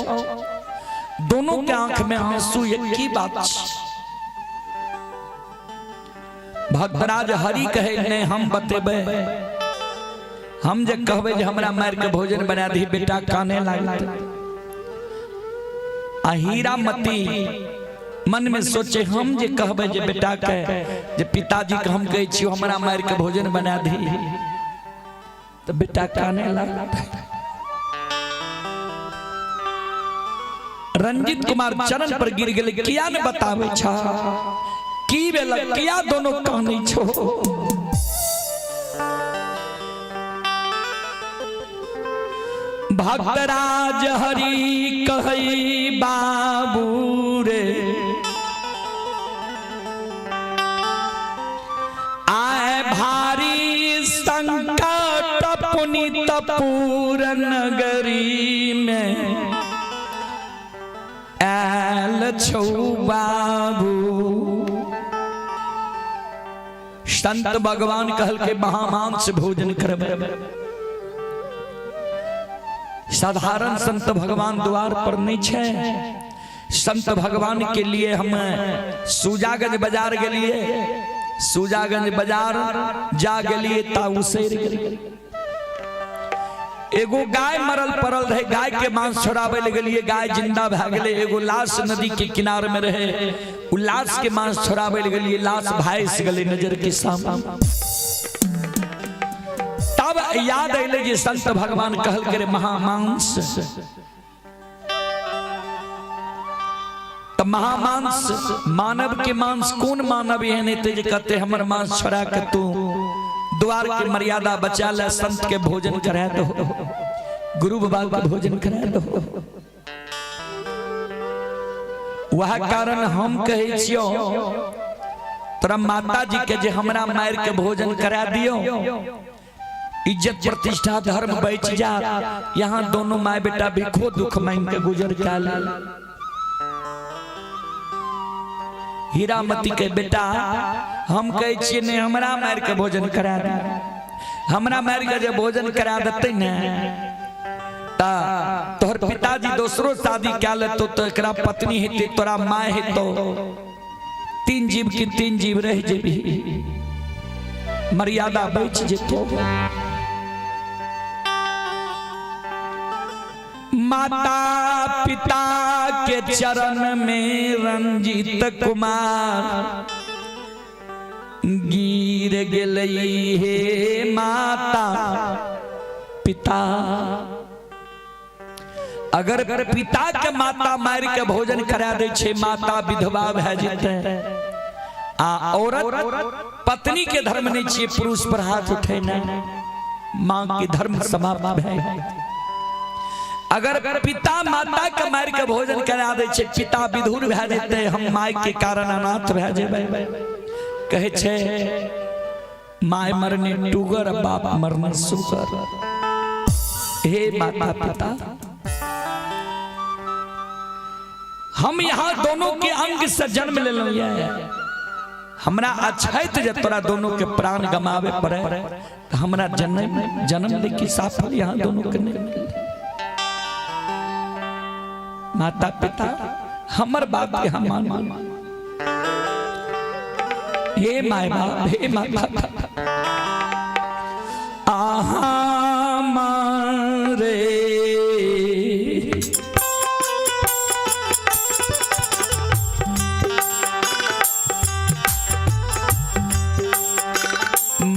दोनों के आंख में आंसू। ये की बात? भक्तराज हरि कहे ने हम बतेबे, हम जे कहबे जे हमरा मार के भोजन बना दी, बेटा काने लागते। आ हीरामती मन में सोचे हम जे कहबे जे बेटा के जे पिताजी के हम कहै छियो हमरा मार के भोजन बना दी, तो बेटा काने लागते। रंजित कुमार चरण पर गिर गेलै, किया ने बताबै छा की भेल, किया दोनों कहने छो। भक्तराज हरि कहई बाबू रे, आए भारी संकट पुनीत पूर नगरी में आयल छौ बाबू। संत भगवान कहल के महामांस भोजन करबै। साधारण संत भगवान द्वार पर नहीं छे। संत भगवान के लिए हम सुजागंज बाजार गेलिए, सुजागंज बाजार जा गेलिए ता उसैर गेलिए। एगो गाय मरल पड़ल रहे, गाय के मांस छोड़ावे ले गेलिए, गाय जिंदा भए गेलै। एगो लाश नदी के किनार में रहे, उ लाश के मांस छोड़ावे ले गेलिए, लाश भासि गेलै नजर के सामने। तब याद अयलै जे संत भगवान कहल करे महामांस। त महामांस मानव के मांस, कोन मानव एहन हेतै जे कहते हमर मांस छोड़ा के तू द्वार के मर्यादा बचा ले, संत के भोजन करा दो, गुरु बाबा के भोजन करा दो। वह कारण हम कहै छियौ तोरा माता जी के जे हमरा मार के भोजन करा दियो, इज्जत प्रतिष्ठा धर्म बच जा। यहाँ दोनों my बेटा भिखो दुख मांग के गुजर के ले। हीरामती के बेटा हम कहै छियै ने हमरा मार के भोजन करा दे, हमरा मार के जे भोजन करा देतै ने ता तोहर पिताजी दोसरो शादी कए लेतौ, तो एकरा पत्नी हेतै, तोरा my हेतौ, तीन जीव के तीन जीव रह जेबही, मर्यादा बच जेतौ। माता पिता के चरण में रंजित कुमार गिर गेलै हे माता पिता। अगर पिता के माता मार के भोजन करा दै छै, माता विधवा भए जेतै। आ औरत पत्नी के धर्म नहीं छियै, पुरुष पर हाथ उठेनाइ, माँ के धर्म समाप्त भए। अगर पिता माता के मार के भोजन करा दै छै, पिता विधुर भए जेतै, हम my के कारण अनाथ भए जेबै। कहै छै my मरने टूगर, बाप मरने सुगर। हे माता पिता, हम यहाँ दोनों के अंग से जन्म लेलहुँ, हमरा अछैत जे तोरा दोनों के प्राण गमावे पड़े, तो हमरा जन्म जन्म ले के साफल यहाँ दोनों के नहीं। माता पिता हमर बाप के हम मान। हे my बाप, हे माता पिता, आहा मारे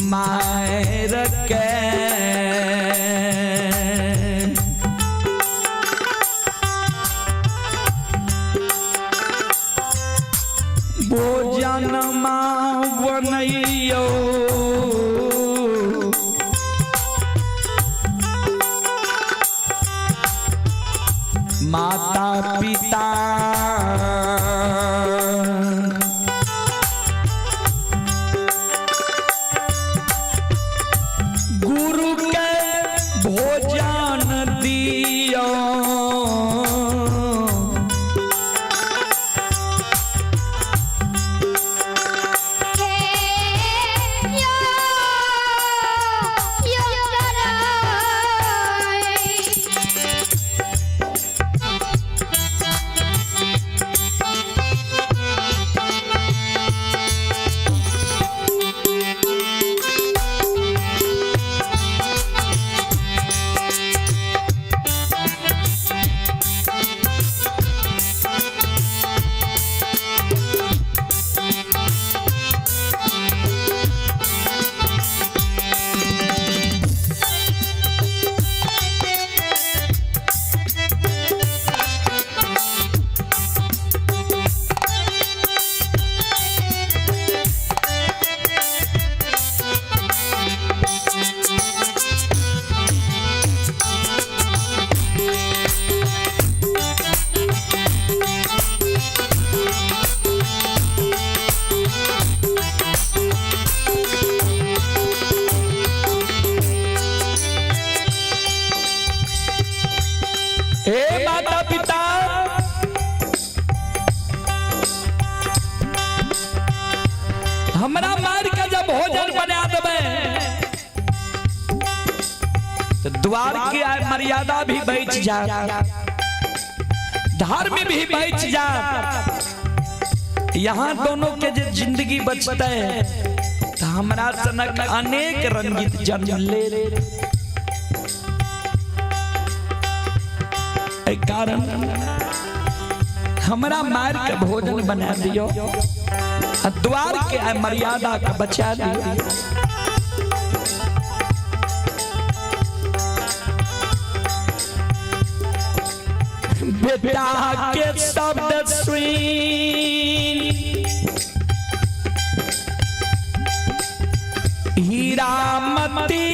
मायर के भोजन बनैयो, माता पिता गुरु के भोजन दियो, हे माता पिता, हमरा मार के जब भोजन बना देबै तो द्वार के आय मर्यादा भी बच जा, धर्म भी बच जा। यहाँ दोनों के जे जिंदगी बचते तो हमरा सनक अनेक रंजित जन्म ले। एहि कारण हमरा मार के भोजन बना दियो आ द्वार के आय मर्यादा के बचा दियो। बेटा के शब्द सुन हीरामती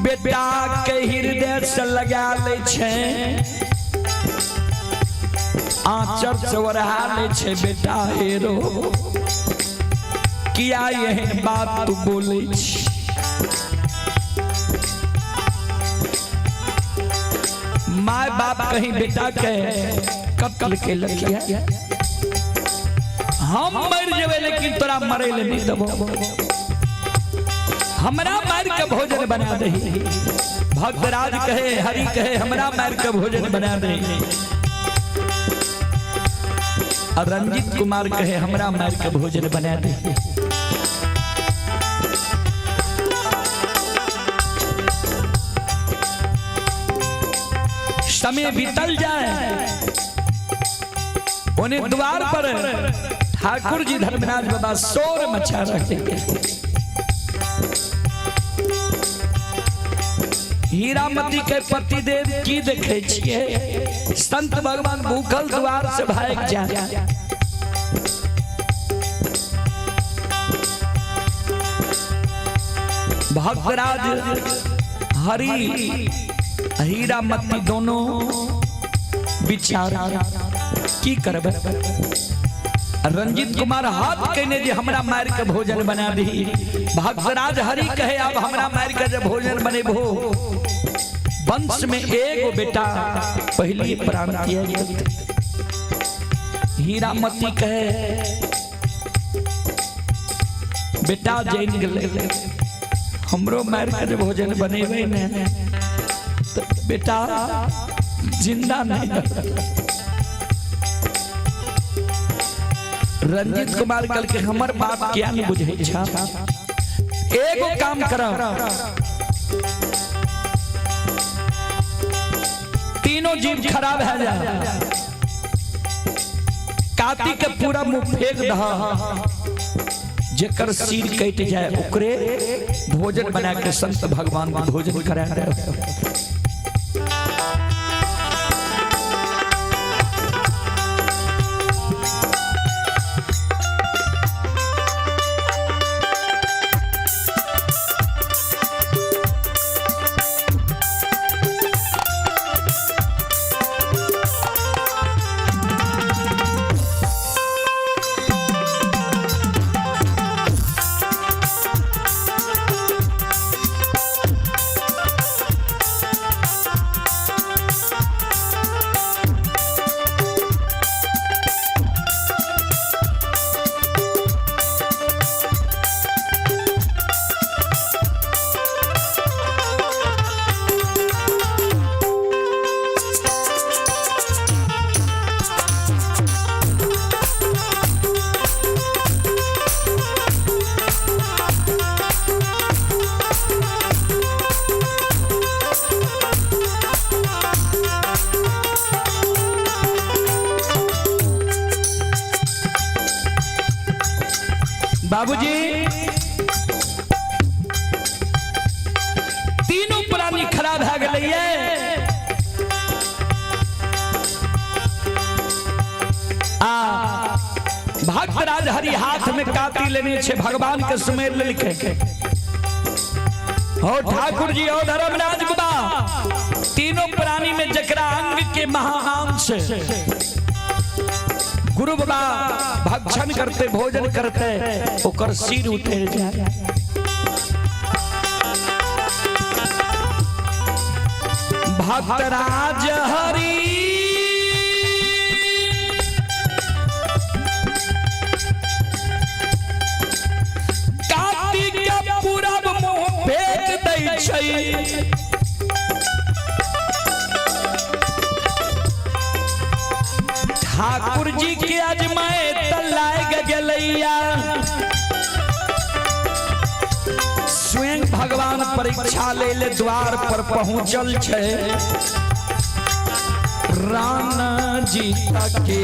बेटा के हृदय से लगा ले छै, आंचर से ओढ़ा ले छै। बेटा हेरो किया एहन बात तू बोलै छी? My बाप कहीं बेटा के कत्ल के लगिया, हम मर जेबै लेकिन तोरा मरे ले नहीं देबो, हमरा मार के भोजन बना दही। भक्तराज कहे, हरि कहे, हमरा मार के भोजन बना दही। और रंजित कुमार कहे, हमरा मार के भोजन बना दही। समय बीतल जाए, उन्हें द्वार पर ठाकुर जी धर्मराज बाबा शोर मचा रहे हैं। हीरामती के पतिदेव की देखे छिए, संत भगवान भूखल द्वार से भाग जाए। भक्तराज हरि हीरामती दोनों विचार की करबै। रंजित कुमार हाथ कहने जे हमरा मार के भोजन बना दी। भक्तराज हरि कहे, अब हमरा मार के जे भोजन बनेबो, वंश में एगो बेटा पहली प्राण त्याग। हीरामती कहे, बेटा जैन गेलै, हमरो मार के जे भोजन बनेबै ने तो बेटा जिंदा नहीं। रंजित कुमार कल के हमर बाप क्या नहीं बुझे छा, एगो काम करब, तीनों जीव खराब है जाए, काती के पूरा मुंह फेंक दह, जेकर सिर कट जाए ओकरे भोजन बना के संत भगवान के भोजन करा दे। बाबूजी तीनों प्राणी खराब भए गेलैये। आ भक्तराज हरि हाथ में काती लेने छे, भगवान के सुमेर लेलकै। हो ठाकुर जी, हो धर्मराज बाबा, तीनों प्राणी में जकरा अंग के महाअंश गुरु बाबा भक्षण करते भोजन करते ओकर सिर उतर जाए। भक्तराज हरि कार्तिक के पूरब मुंह फेंक दै छै। ठाकुर जी के अजमाए त लाग गेलैया। स्वयं भगवान परीक्षा ले ले द्वार पर पहुंचल छै राणा जी के।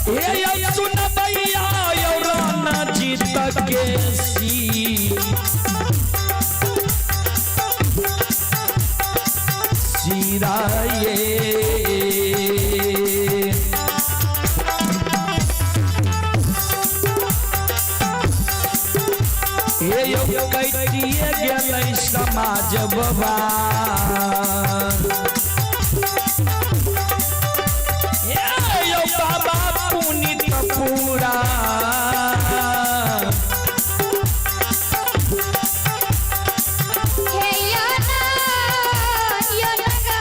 हे सुनबैया यौ राणा जी के सी सिराये। हे यौ कटिए गेलै समाज बाबा। हे यौ बाबा पुनित पूरा। हे याना योनगा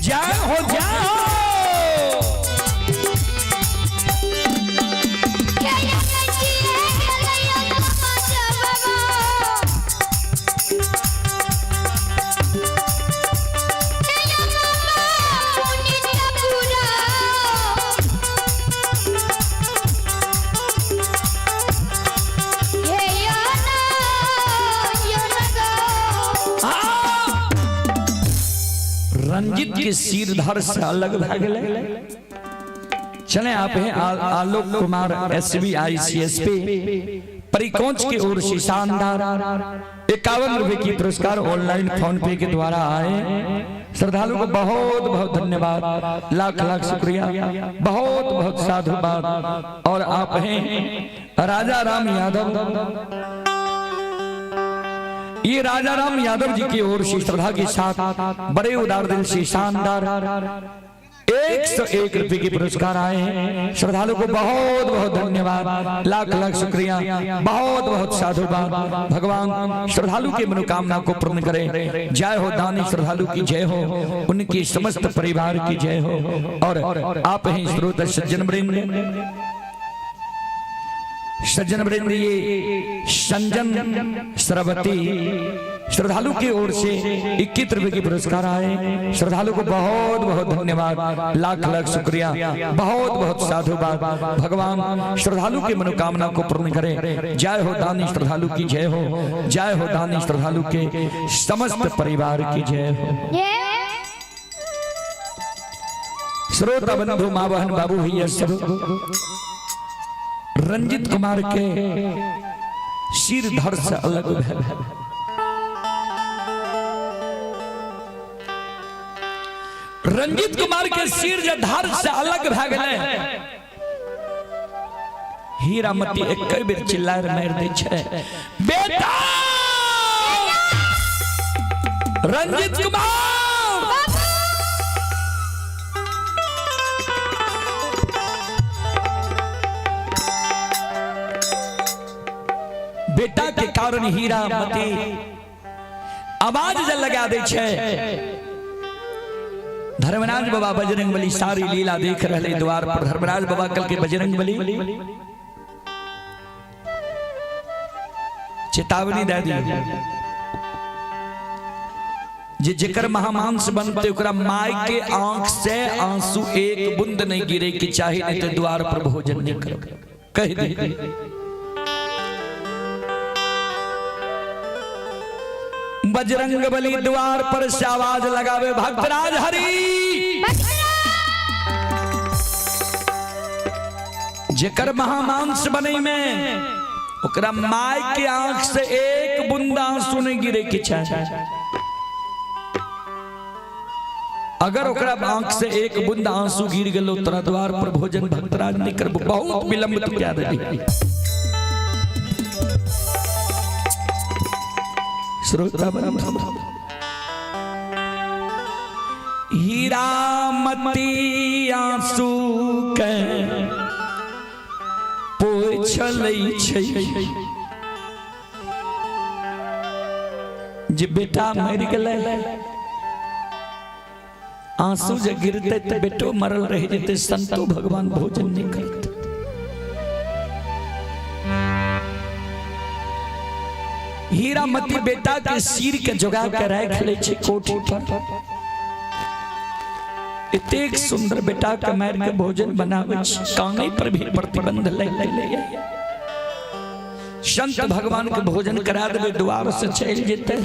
जय हो जय हो। हाँ। रंजित के सिर धर से अलग भए गेलै। चले आप हैं Alok Kumar S B I C S P Parikonch की ओर से शानदार 51 रुपए की पुरस्कार ऑनलाइन फोन पे के द्वारा आए। श्रद्धालु को बहुत बहुत धन्यवाद, लाख लाख शुक्रिया, बहुत बहुत साधुवाद। और आप हैं राजा राम यादव, ये राजा राम यादव जी की ओर से श्रद्धा के साथ बड़े उदार दिल से शानदार 101 रुपए के पुरस्कार आए हैं। श्रद्धालु को बहुत बहुत धन्यवाद, लाख लाख शुक्रिया, बहुत बहुत साधुवाद। भगवान श्रद्धालु की मनोकामना को पूर्ण करे। जय हो दानी श्रद्धालु की जय हो, उनकी समस्त परिवार की जय हो। और आप ही श्रोता सज्जन वृंद, सज्जन वृंद ये संजन सरवती श्रद्धालु की ओर से 21 रुपए के पुरस्कार आए। श्रद्धालु को बहुत बहुत धन्यवाद, लाख लाख शुक्रिया, बहुत बहुत साधुवाद। भगवान श्रद्धालु की मनोकामना को पूर्ण करे। जय हो दानी श्रद्धालु की जय हो, जय हो दानी श्रद्धालु के समस्त परिवार की जय हो। श्रोता बंधु माँ बहन बाबू भैया सब, रंजित कुमार के सिर धर से अलग भैल। रंजित कुमार के सिर जे धर से अलग भए गेलै, हीरामती एक बेर चिल्लार मारि दै छै, बेटा रंजित कुमार। बेटा के कारण हीरामती आवाज जे लगा दै छै। धर्मराज बाबा बजरंग बली सारी लीला देख रहे द्वार पर। धर्मराज बाबा कल के बजरंग बली चेतावनी दे दी जे जेकर महामांस बनते ओकरा my के आंख से आंसू एक बूंद नहीं गिरे के चाहे, नहीं तो द्वार पर भोजन नहीं करो। कह दी। बजरंग बली द्वार पर से आवाज लगावे भक्तराज हरि। जेकर महामांस बने में ओकरा my के आंख से एक बूंद आंसू नहीं गिरे के चाहे। अगर ओकरा आंख से एक बूंद आंसू गिर गेलो तोरा द्वार पर भोजन भक्तराज नहीं करबो, बहुत विलंब तू क्या देली। श्रोता हीरामती आंसू के पोछलै छै जे बेटा मरि गेलै, आंसू जे गिरते तो बेटो मरल रह जेते, संतो भगवान भोजन नहीं करते। हीरामती बेटा के सिर के जोगा के राख ले छै कोठी पर। इतेक सुंदर बेटा के मार के भोजन बनावे छै, काने पर भी प्रतिबंध लग गेलै। संत भगवान के भोजन करा देवे, द्वार से चल जेते,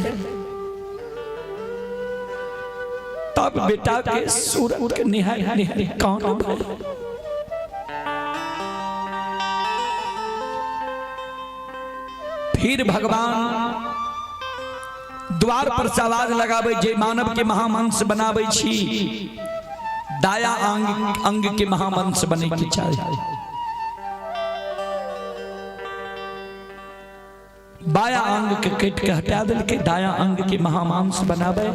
तब बेटा के सूरत के निहार निहार कान भर। फिर भगवान द्वार पर से आवाज लगावे जे मानव के महामांस बनावे छी, दाया अंग अंग के महामांस बने के चाही। बाया अंग के कट के हटा दिल के दाया अंग के महामांस बनावे।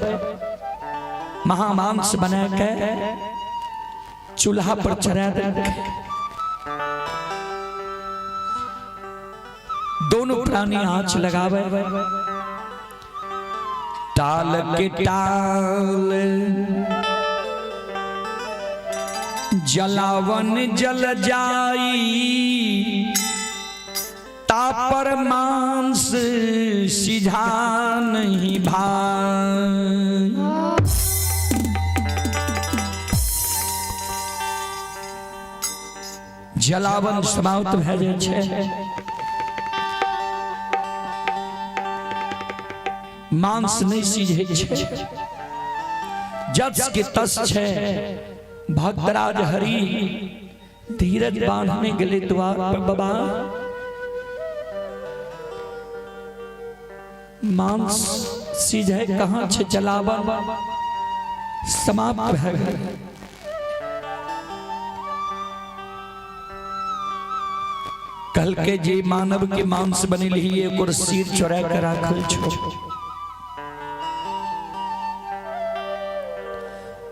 महामांस बना के चूल्हा पर चढ़ा दिल के। दोनों प्राणी आंच लगावे, टाल के टाल जलावन जल जाई, तापर मांस सिझा नहीं भाई। जलावन समाप्त भए जाइ छै, मांस नहीं सिझै छै, जस के तस छै। भक्तराज हरि धीरज बांधने गेले द्वार पर, बाबा मांस सिझै कहाँ छै, जलावन समाप्त भए गेल। कल के जे मानव के मांस बनेलही ओकर सिर चोरा के राखल छो,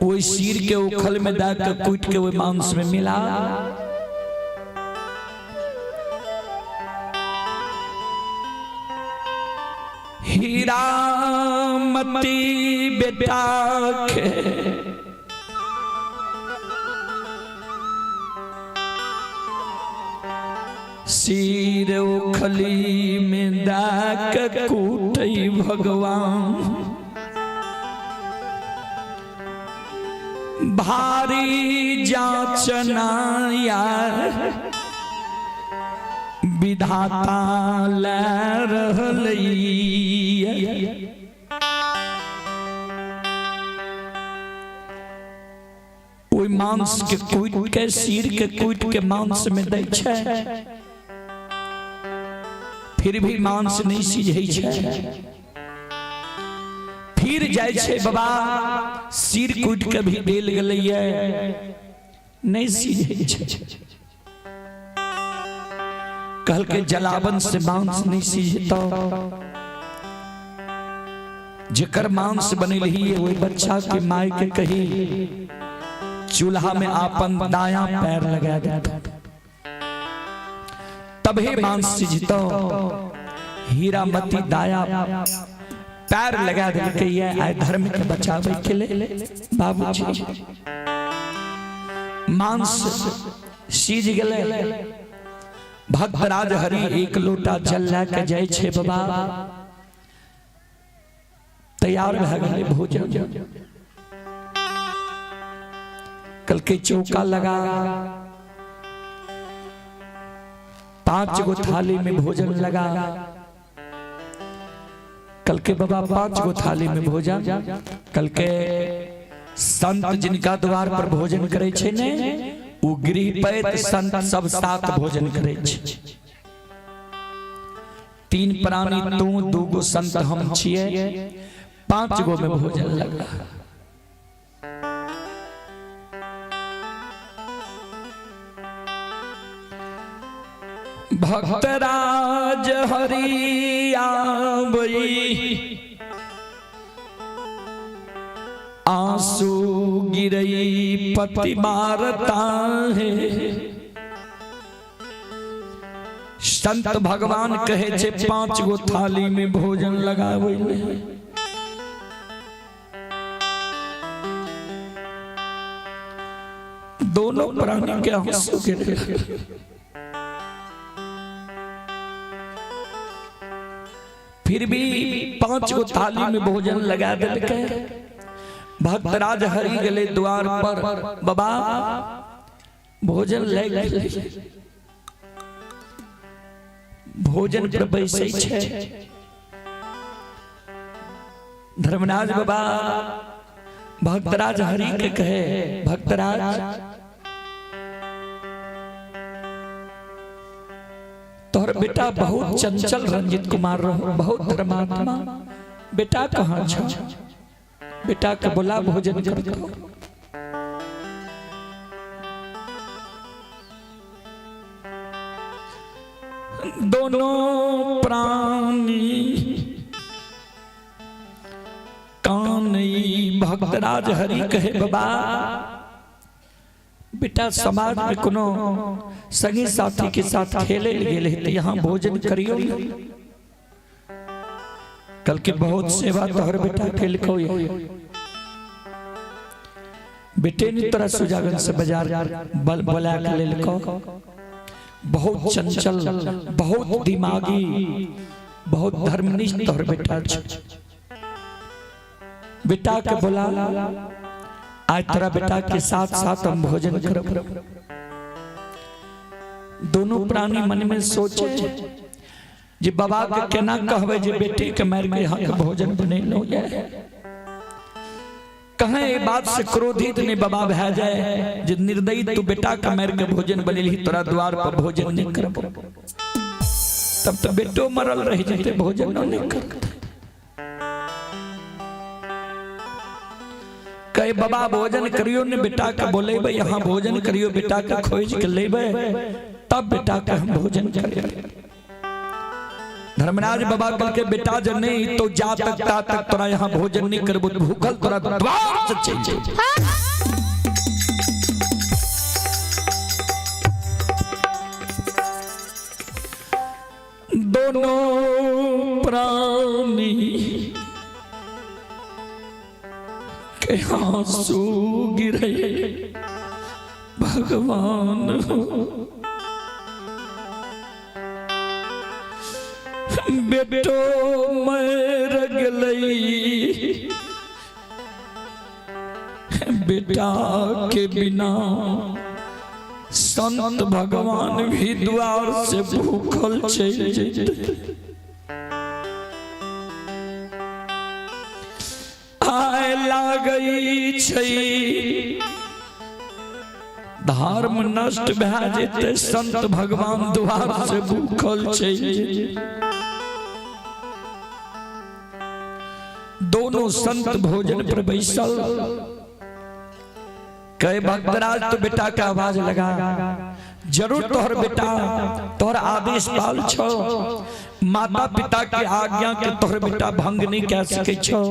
ओहि सिर के उखल में दे के कूट के ओहि मांस में मिला। हीरामती बेटा के सिर उखली में दे के कूटई भगवान, भारी जाचना यार विधाता ले रहलै। ओहि मांस के कूट के सिर के कूट के मांस में दै छै, फिर भी मांस नहीं सिझै छै। फिर जाइ छै बाबा सिर कूट के भी देल गेलैये, नहीं सिझै छै। कहलकै जलावन से मांस नहीं सिझतौ, जेकर मांस बनेलही ओहि बच्चा के my के कही चूल्हा में आपन दाया पैर लगा दे, तभी मांस सिझतौ। हीरामती दाया पैर लगा देलकै आइ धर्म के बचावे के लिए। बाबूजी मांस सिझ गेलै। भक्तराज हरि एक लोटा जल लए के जाइ छै बाबा, तैयार भए गेलै भोजन। कल के चौका लगा, 5 गो थाली में भोजन लगा। कल के बाबा 5 गो थाली में भोजन। कल के संत जिनका द्वार पर भोजन करे छे ने, उ गृहपैत संत सब साथ भोजन करे छे। 3 प्राणी तू, 2 गो संत हम छिए, 5 गो में भोजन लगा। भक्तराज हरि आवई, आंसू गिरई पति मारता है। संत भगवान कहे छे 5 गो थाली में भोजन लगावे। दोनों प्राणी के आंसू गिरे। फिर भी 5 गो थाली में भोजन लगा दिलके। भक्तराज हरि गले द्वार पर, बाबा भोजन ले गेलै। भोजन पर बैसै छे धर्मराज बाबा। भक्तराज हरि के कहे, भक्तराज तोहर बेटा बहुत चंचल रंजित कुमार रहो, बहुत धर्मात्मा, बेटा कहाँ छो? बेटा के बोला भोजन कर दो। दोनों प्राणी कानई। भक्तराज हरि कहे, बाबा बेटा समाज में कोनो संगी साथी के साथ खेले गेले तो यहाँ भोजन करियो। कल के बहुत सेवा तोहर बेटा केलको, बेटे ने तोरा सुजागन से बाजार बल बोला के लेलको। बहुत चंचल, बहुत दिमागी, बहुत धर्मनिष्ठ तोहर बेटा छ। बेटा के बोला, आज तोरा बेटा के साथ साथ हम भोजन करब। दोनों प्राणी मन में सोचे जे बाबा के केना कहबे जे बेटी के मार के यहाँ के भोजन बनेलो। कहें ये बात से क्रोधित नहीं बाबा भै जाए जे निर्दयी तू बेटा के मार के भोजन बनेली, तोरा द्वार पर भोजन नहीं करब। तब तो बेटो मरल रह जेते, भोजन नहीं करते। कहे बाबा भोजन करियो ने, बेटा के बोलेबे यहाँ भोजन करियो, बेटा के खोज के लेबे तब बेटा के हम भोजन करियो। धर्मराज बाबा कल के बेटा जब नहीं तो जा तक ता तक तोरा यहाँ भोजन नहीं करबो, भूखल तोरा द्वार से चल जाए। दोनों प्राणी के आंसू गिरे, भगवान बेटो मर गलई, बेटा के बिना संत भगवान भी द्वार से भूखल चल जेते। आय लागई छै धर्म नष्ट भए जेते, संत भगवान द्वार से भूखल चल जेते। दोनों संत भोजन पर बैसल। कहे भक्तराज तो बेटा का आवाज लगा, जरूर तोहर बेटा तोहर आदेश पाल छो, माता पिता के आज्ञा के तोहर बेटा भंग नहीं कह सके छो,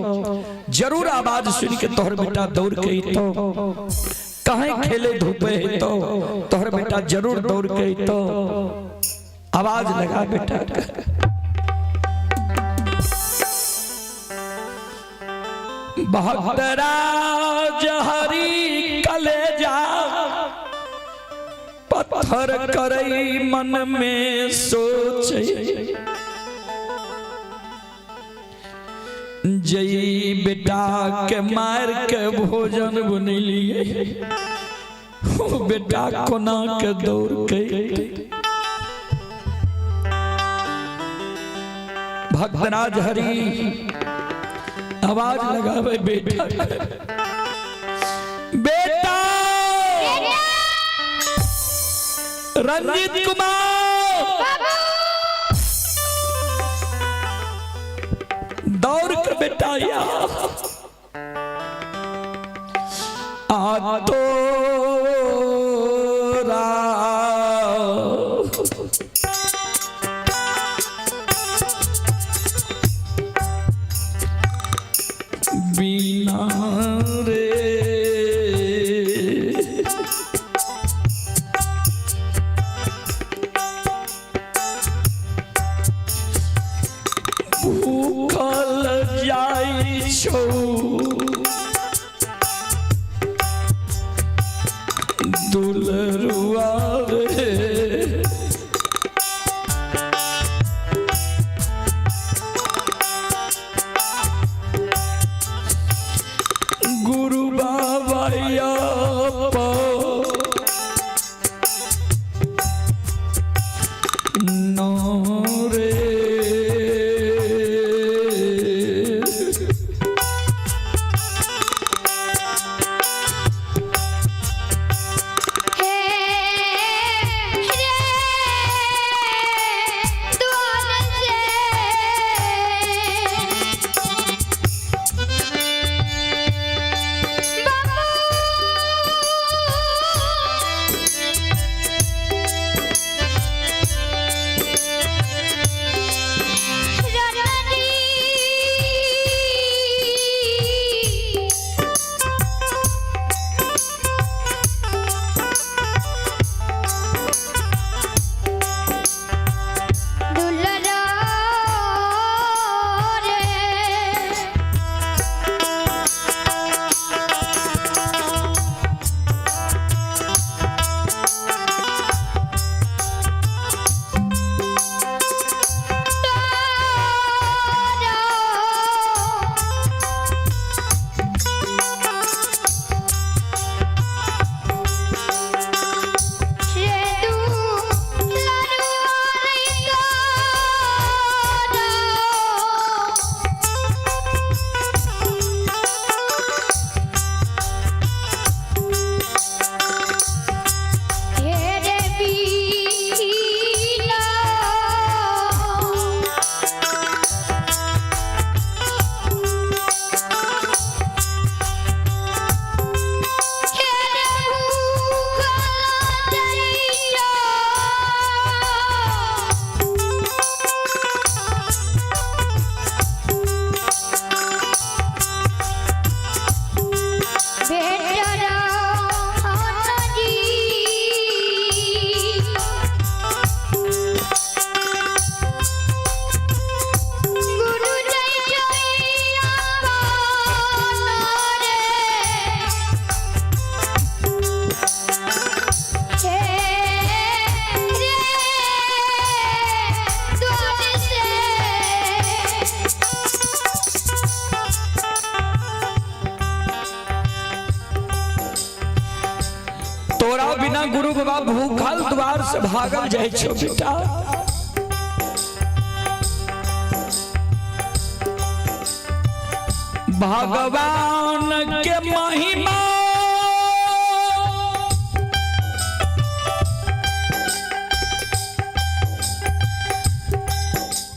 जरूर आवाज सुन के तोहर बेटा दौड़ के तो कहे खेले धूपे है तो तोहर बेटा जरूर दौड़ के तो आवाज लगा बेटा का। भक्तराज हरि कलेजा पत्थर करई मन में सोच, जई बेटा के मार के भोजन बनेलिए, बेटा कोना के दौड़ के। भक्तराज हरि आवाज लगावे बेटा, बेटा रंजीत कुमार, दौड़ के बेटा या आ तो बिना रे भूखल जाइ छौ दुलरुआ रे। गुरु बाबा नो रे हे रे द्वार से बाबू रतनी दुलरा रे गुरु जय जय रे हे रे द्वार से तोरा बिना गुरु बाबा भूखल द्वार से भागल जाइ छौ बेटा। भगवान के महिमा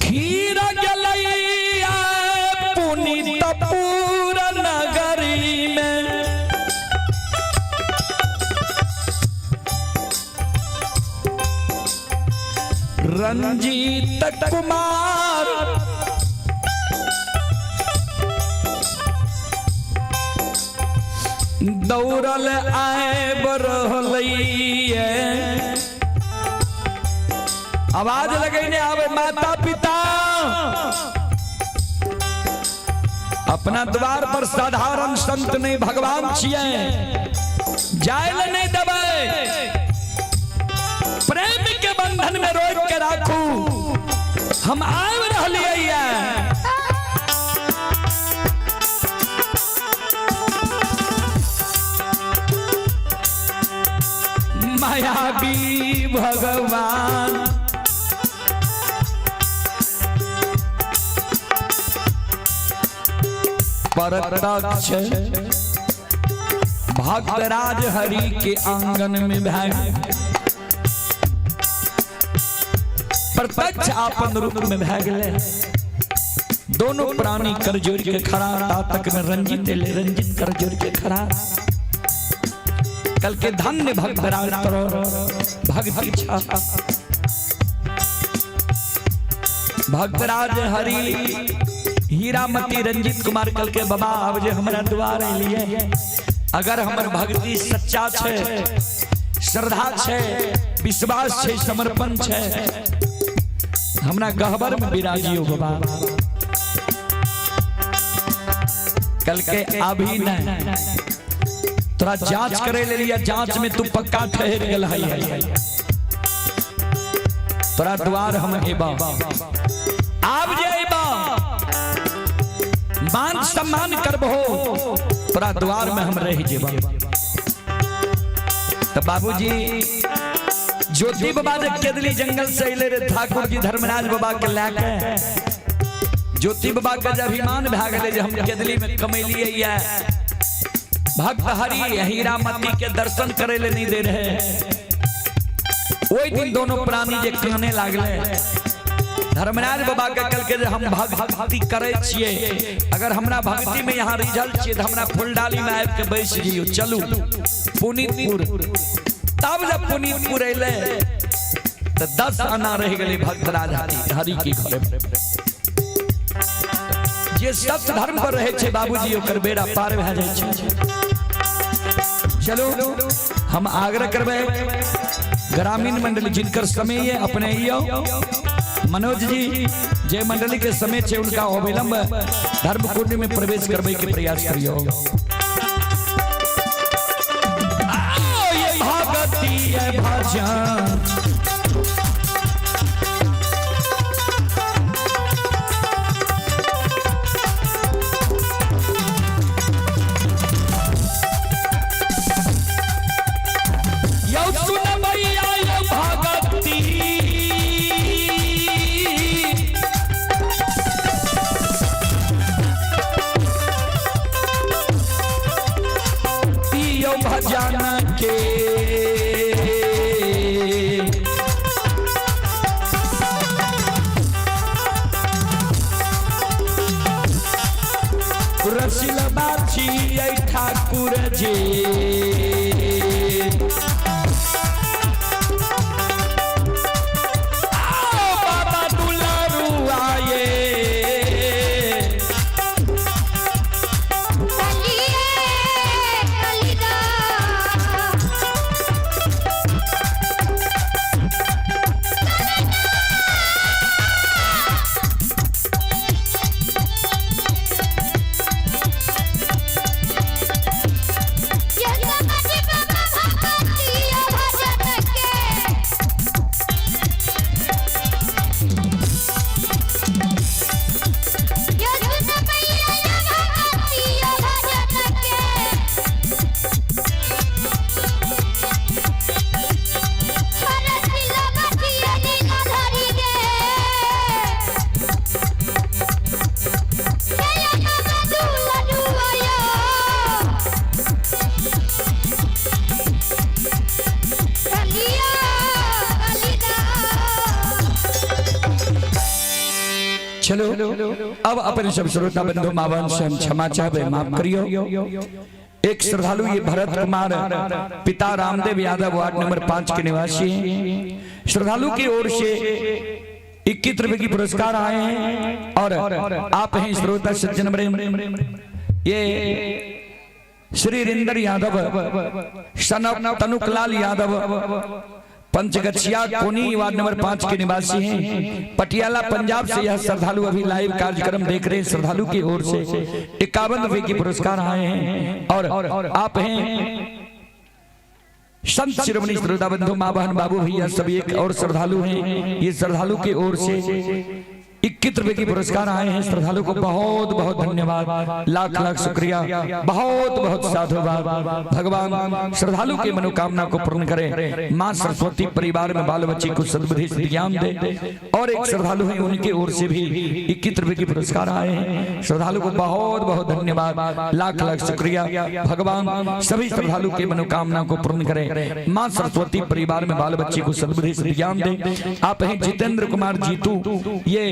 खीर गेलैया पुनीत पूर नगरी में। रंजीत कुमार दौड़ल आबि रहलैये। आवाज लगैने आवे माता पिता अपना द्वार पर साधारण संत नहीं भगवान छियै, जाय ले नहीं देबै, प्रेम के बंधन में रोक के राखू। हम आबि रहलियै। मायावी भगवान परतक्ष भक्तराज हरि के आंगन में भय प्रत्यक्ष आपन रूप में भय गए। दोनों प्राणी कर जोड़ के खड़ा, तातक में रंजित ले रंजित कर जोड़ के खड़ा। कल के धन्य भक्तराज तोर भक्ति छा। भक्तराज हरि हीरामती रंजित कुमार कल के बाबा अब जे हमरा द्वार लिए, अगर हमर भक्ति सच्चा छे, श्रद्धा छे, विश्वास छे, समर्पण छे, हमरा गहबर में विराजियो बाबा। कल के अभी नहीं तोरा जांच करे ले लिया, जांच में तू पक्का ठहर गल है, तोरा द्वार हम एबा आब जे एबा मान सम्मान करबो, तोरा द्वार में हम रह जेबा। तो बाबूजी ज्योति बाबा जे केदली जंगल से अइले रे ठाकुर जी धर्मराज बाबा के लए के, ज्योति बाबा के जे अभिमान भए गेलै जे हम केदली में कमेलियै ये, भक्त हरि हीरामती के दर्शन करे ले नहीं दे रहे। ओहि दिन दोनों प्राणी जे काने लागले धर्मराज बाबा के कल के जे हम भक्ति करे छियै, अगर हमरा भक्ति में यहाँ रिझल छियै तो हमरा फुलडाली में आबि के बैस जियौ, चलू पुनीतपुर। तब जब पुनीतपुर अयलै तो 10 आना रह गेलै भक्तराज हरि के घर में। जे सत्य धर्म पर रहे छे बाबूजी ओकर बेड़ा पार भए जाइ छै। चलो हम आग्रह करबै ग्रामीण मंडली जिनकर समय है अपने अइयौ, मनोज जी जे मंडली के समय छे उनका अविलंब धर्म कुंड में प्रवेश करबै के प्रयास करियो। ये भगती है भजन यौ सुनबैया यौ भगती यौ भजन के रसिल बाछी ठाकुर जी आओ बाबा दुलारू आए। चलो अब अपने सब श्रोता बंधु मावन से हम क्षमा चाहबे, माफ करियो। एक श्रद्धालु ये भरत कुमार पिता रामदेव यादव वार्ड नंबर 5 के निवासी हैं। श्रद्धालु की ओर से 21 रुपए की पुरस्कार आए हैं और आप हैं श्रोता सज्जन ये श्री रिंदर यादव सन तनुकलाल यादव पंचगछिया कोनी वार्ड नंबर 5 के निवासी हैं। पटियाला पंजाब से यह श्रद्धालु अभी लाइव कार्यक्रम देख रहे हैं। श्रद्धालु की ओर से 51 रुपए की पुरस्कार आए हैं और आप हैं संत शिरोमणि श्रोता बंधु माँ बहन बाबू भैया सभी एक और श्रद्धालु हैं। ये श्रद्धालु की ओर से 21 रुपए की पुरस्कार आए हैं। श्रद्धालु को बहुत बहुत धन्यवाद, लाख लाख शुक्रिया, बहुत बहुत साधुवाद। भगवान श्रद्धालु की मनोकामना को पूर्ण करे, माँ सरस्वती परिवार में बाल बच्चे को सद्बुद्धि ज्ञान दे। और एक श्रद्धालु है, उनके ओर से भी 21 रुपए की पुरस्कार आए हैं। श्रद्धालु को बहुत बहुत धन्यवाद, लाख लाख शुक्रिया। भगवान सभी श्रद्धालु की मनोकामना को पूर्ण करे, माँ सरस्वती परिवार में बाल बच्चे को सद्बुद्धि ज्ञान दे। आप हैं जितेंद्र कुमार जीतू, ये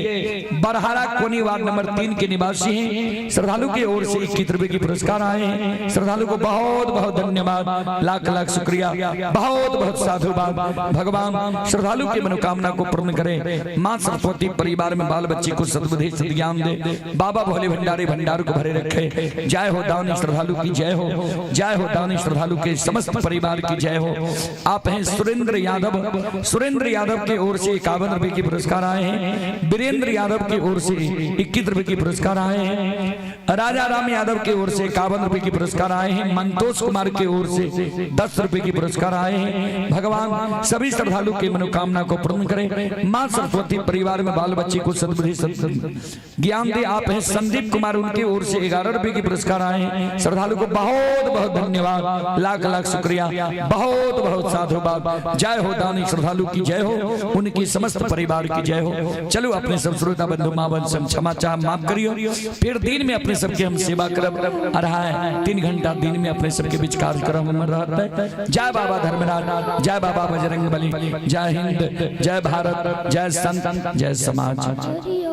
बरहारा कोनी वार्ड नंबर 3 के निवासी हैं। श्रद्धालु की ओर से 21 रुपए की पुरस्कार आए हैं। श्रद्धालु को बहुत बहुत धन्यवाद, लाख लाख शुक्रिया, बहुत बहुत साधुवाद। भगवान श्रद्धालु की मनोकामना को पूर्ण करे, माँ सरस्वती परिवार में बाल बच्चे को सद्बुद्धि सद्ज्ञान दे। बाबा भोले भंडारे भंडार को भरे रखे। जय हो दानी श्रद्धालु की जय हो, जय हो दानी श्रद्धालु के समस्त परिवार की जय हो। आप हैं सुरेंद्र यादव, सुरेंद्र यादव की ओर से 51 रुपए की पुरस्कार आए हैं। वीरेंद्र यादव की ओर से 21 रुपए की पुरस्कार आए हैं। राजा राम यादव की ओर से 51 रुपए की पुरस्कार आए हैं। मंतोष कुमार की ओर से 10 रुपए की पुरस्कार आए हैं। भगवान सभी श्रद्धालु की मनोकामना को पूर्ण करे, माँ सरस्वती परिवार में बाल बच्चे को सद्बुद्धि ज्ञान दे। आप हैं संदीप कुमार, उनकी ओर से 11 रुपए की पुरस्कार आए हैं। श्रद्धालु को बहुत बहुत धन्यवाद, लाख लाख शुक्रिया, बहुत बहुत साधुवाद। जय हो दानी श्रद्धालु की जय हो, उनकी समस्त परिवार की जय हो। चलो अपने सब श्रोता बंधु माँ बन क्षमा चाह माफ करियो, फिर दिन में अपने सबके हम सेवा करब। अढ़ाई 3 घंटा दिन में अपने सबके बीच कार्यक्रम में रहता है। जय बाबा धर्मराज, जय बाबा बजरंग बली, जय हिंद, जय भारत, जय संत, जय समाज।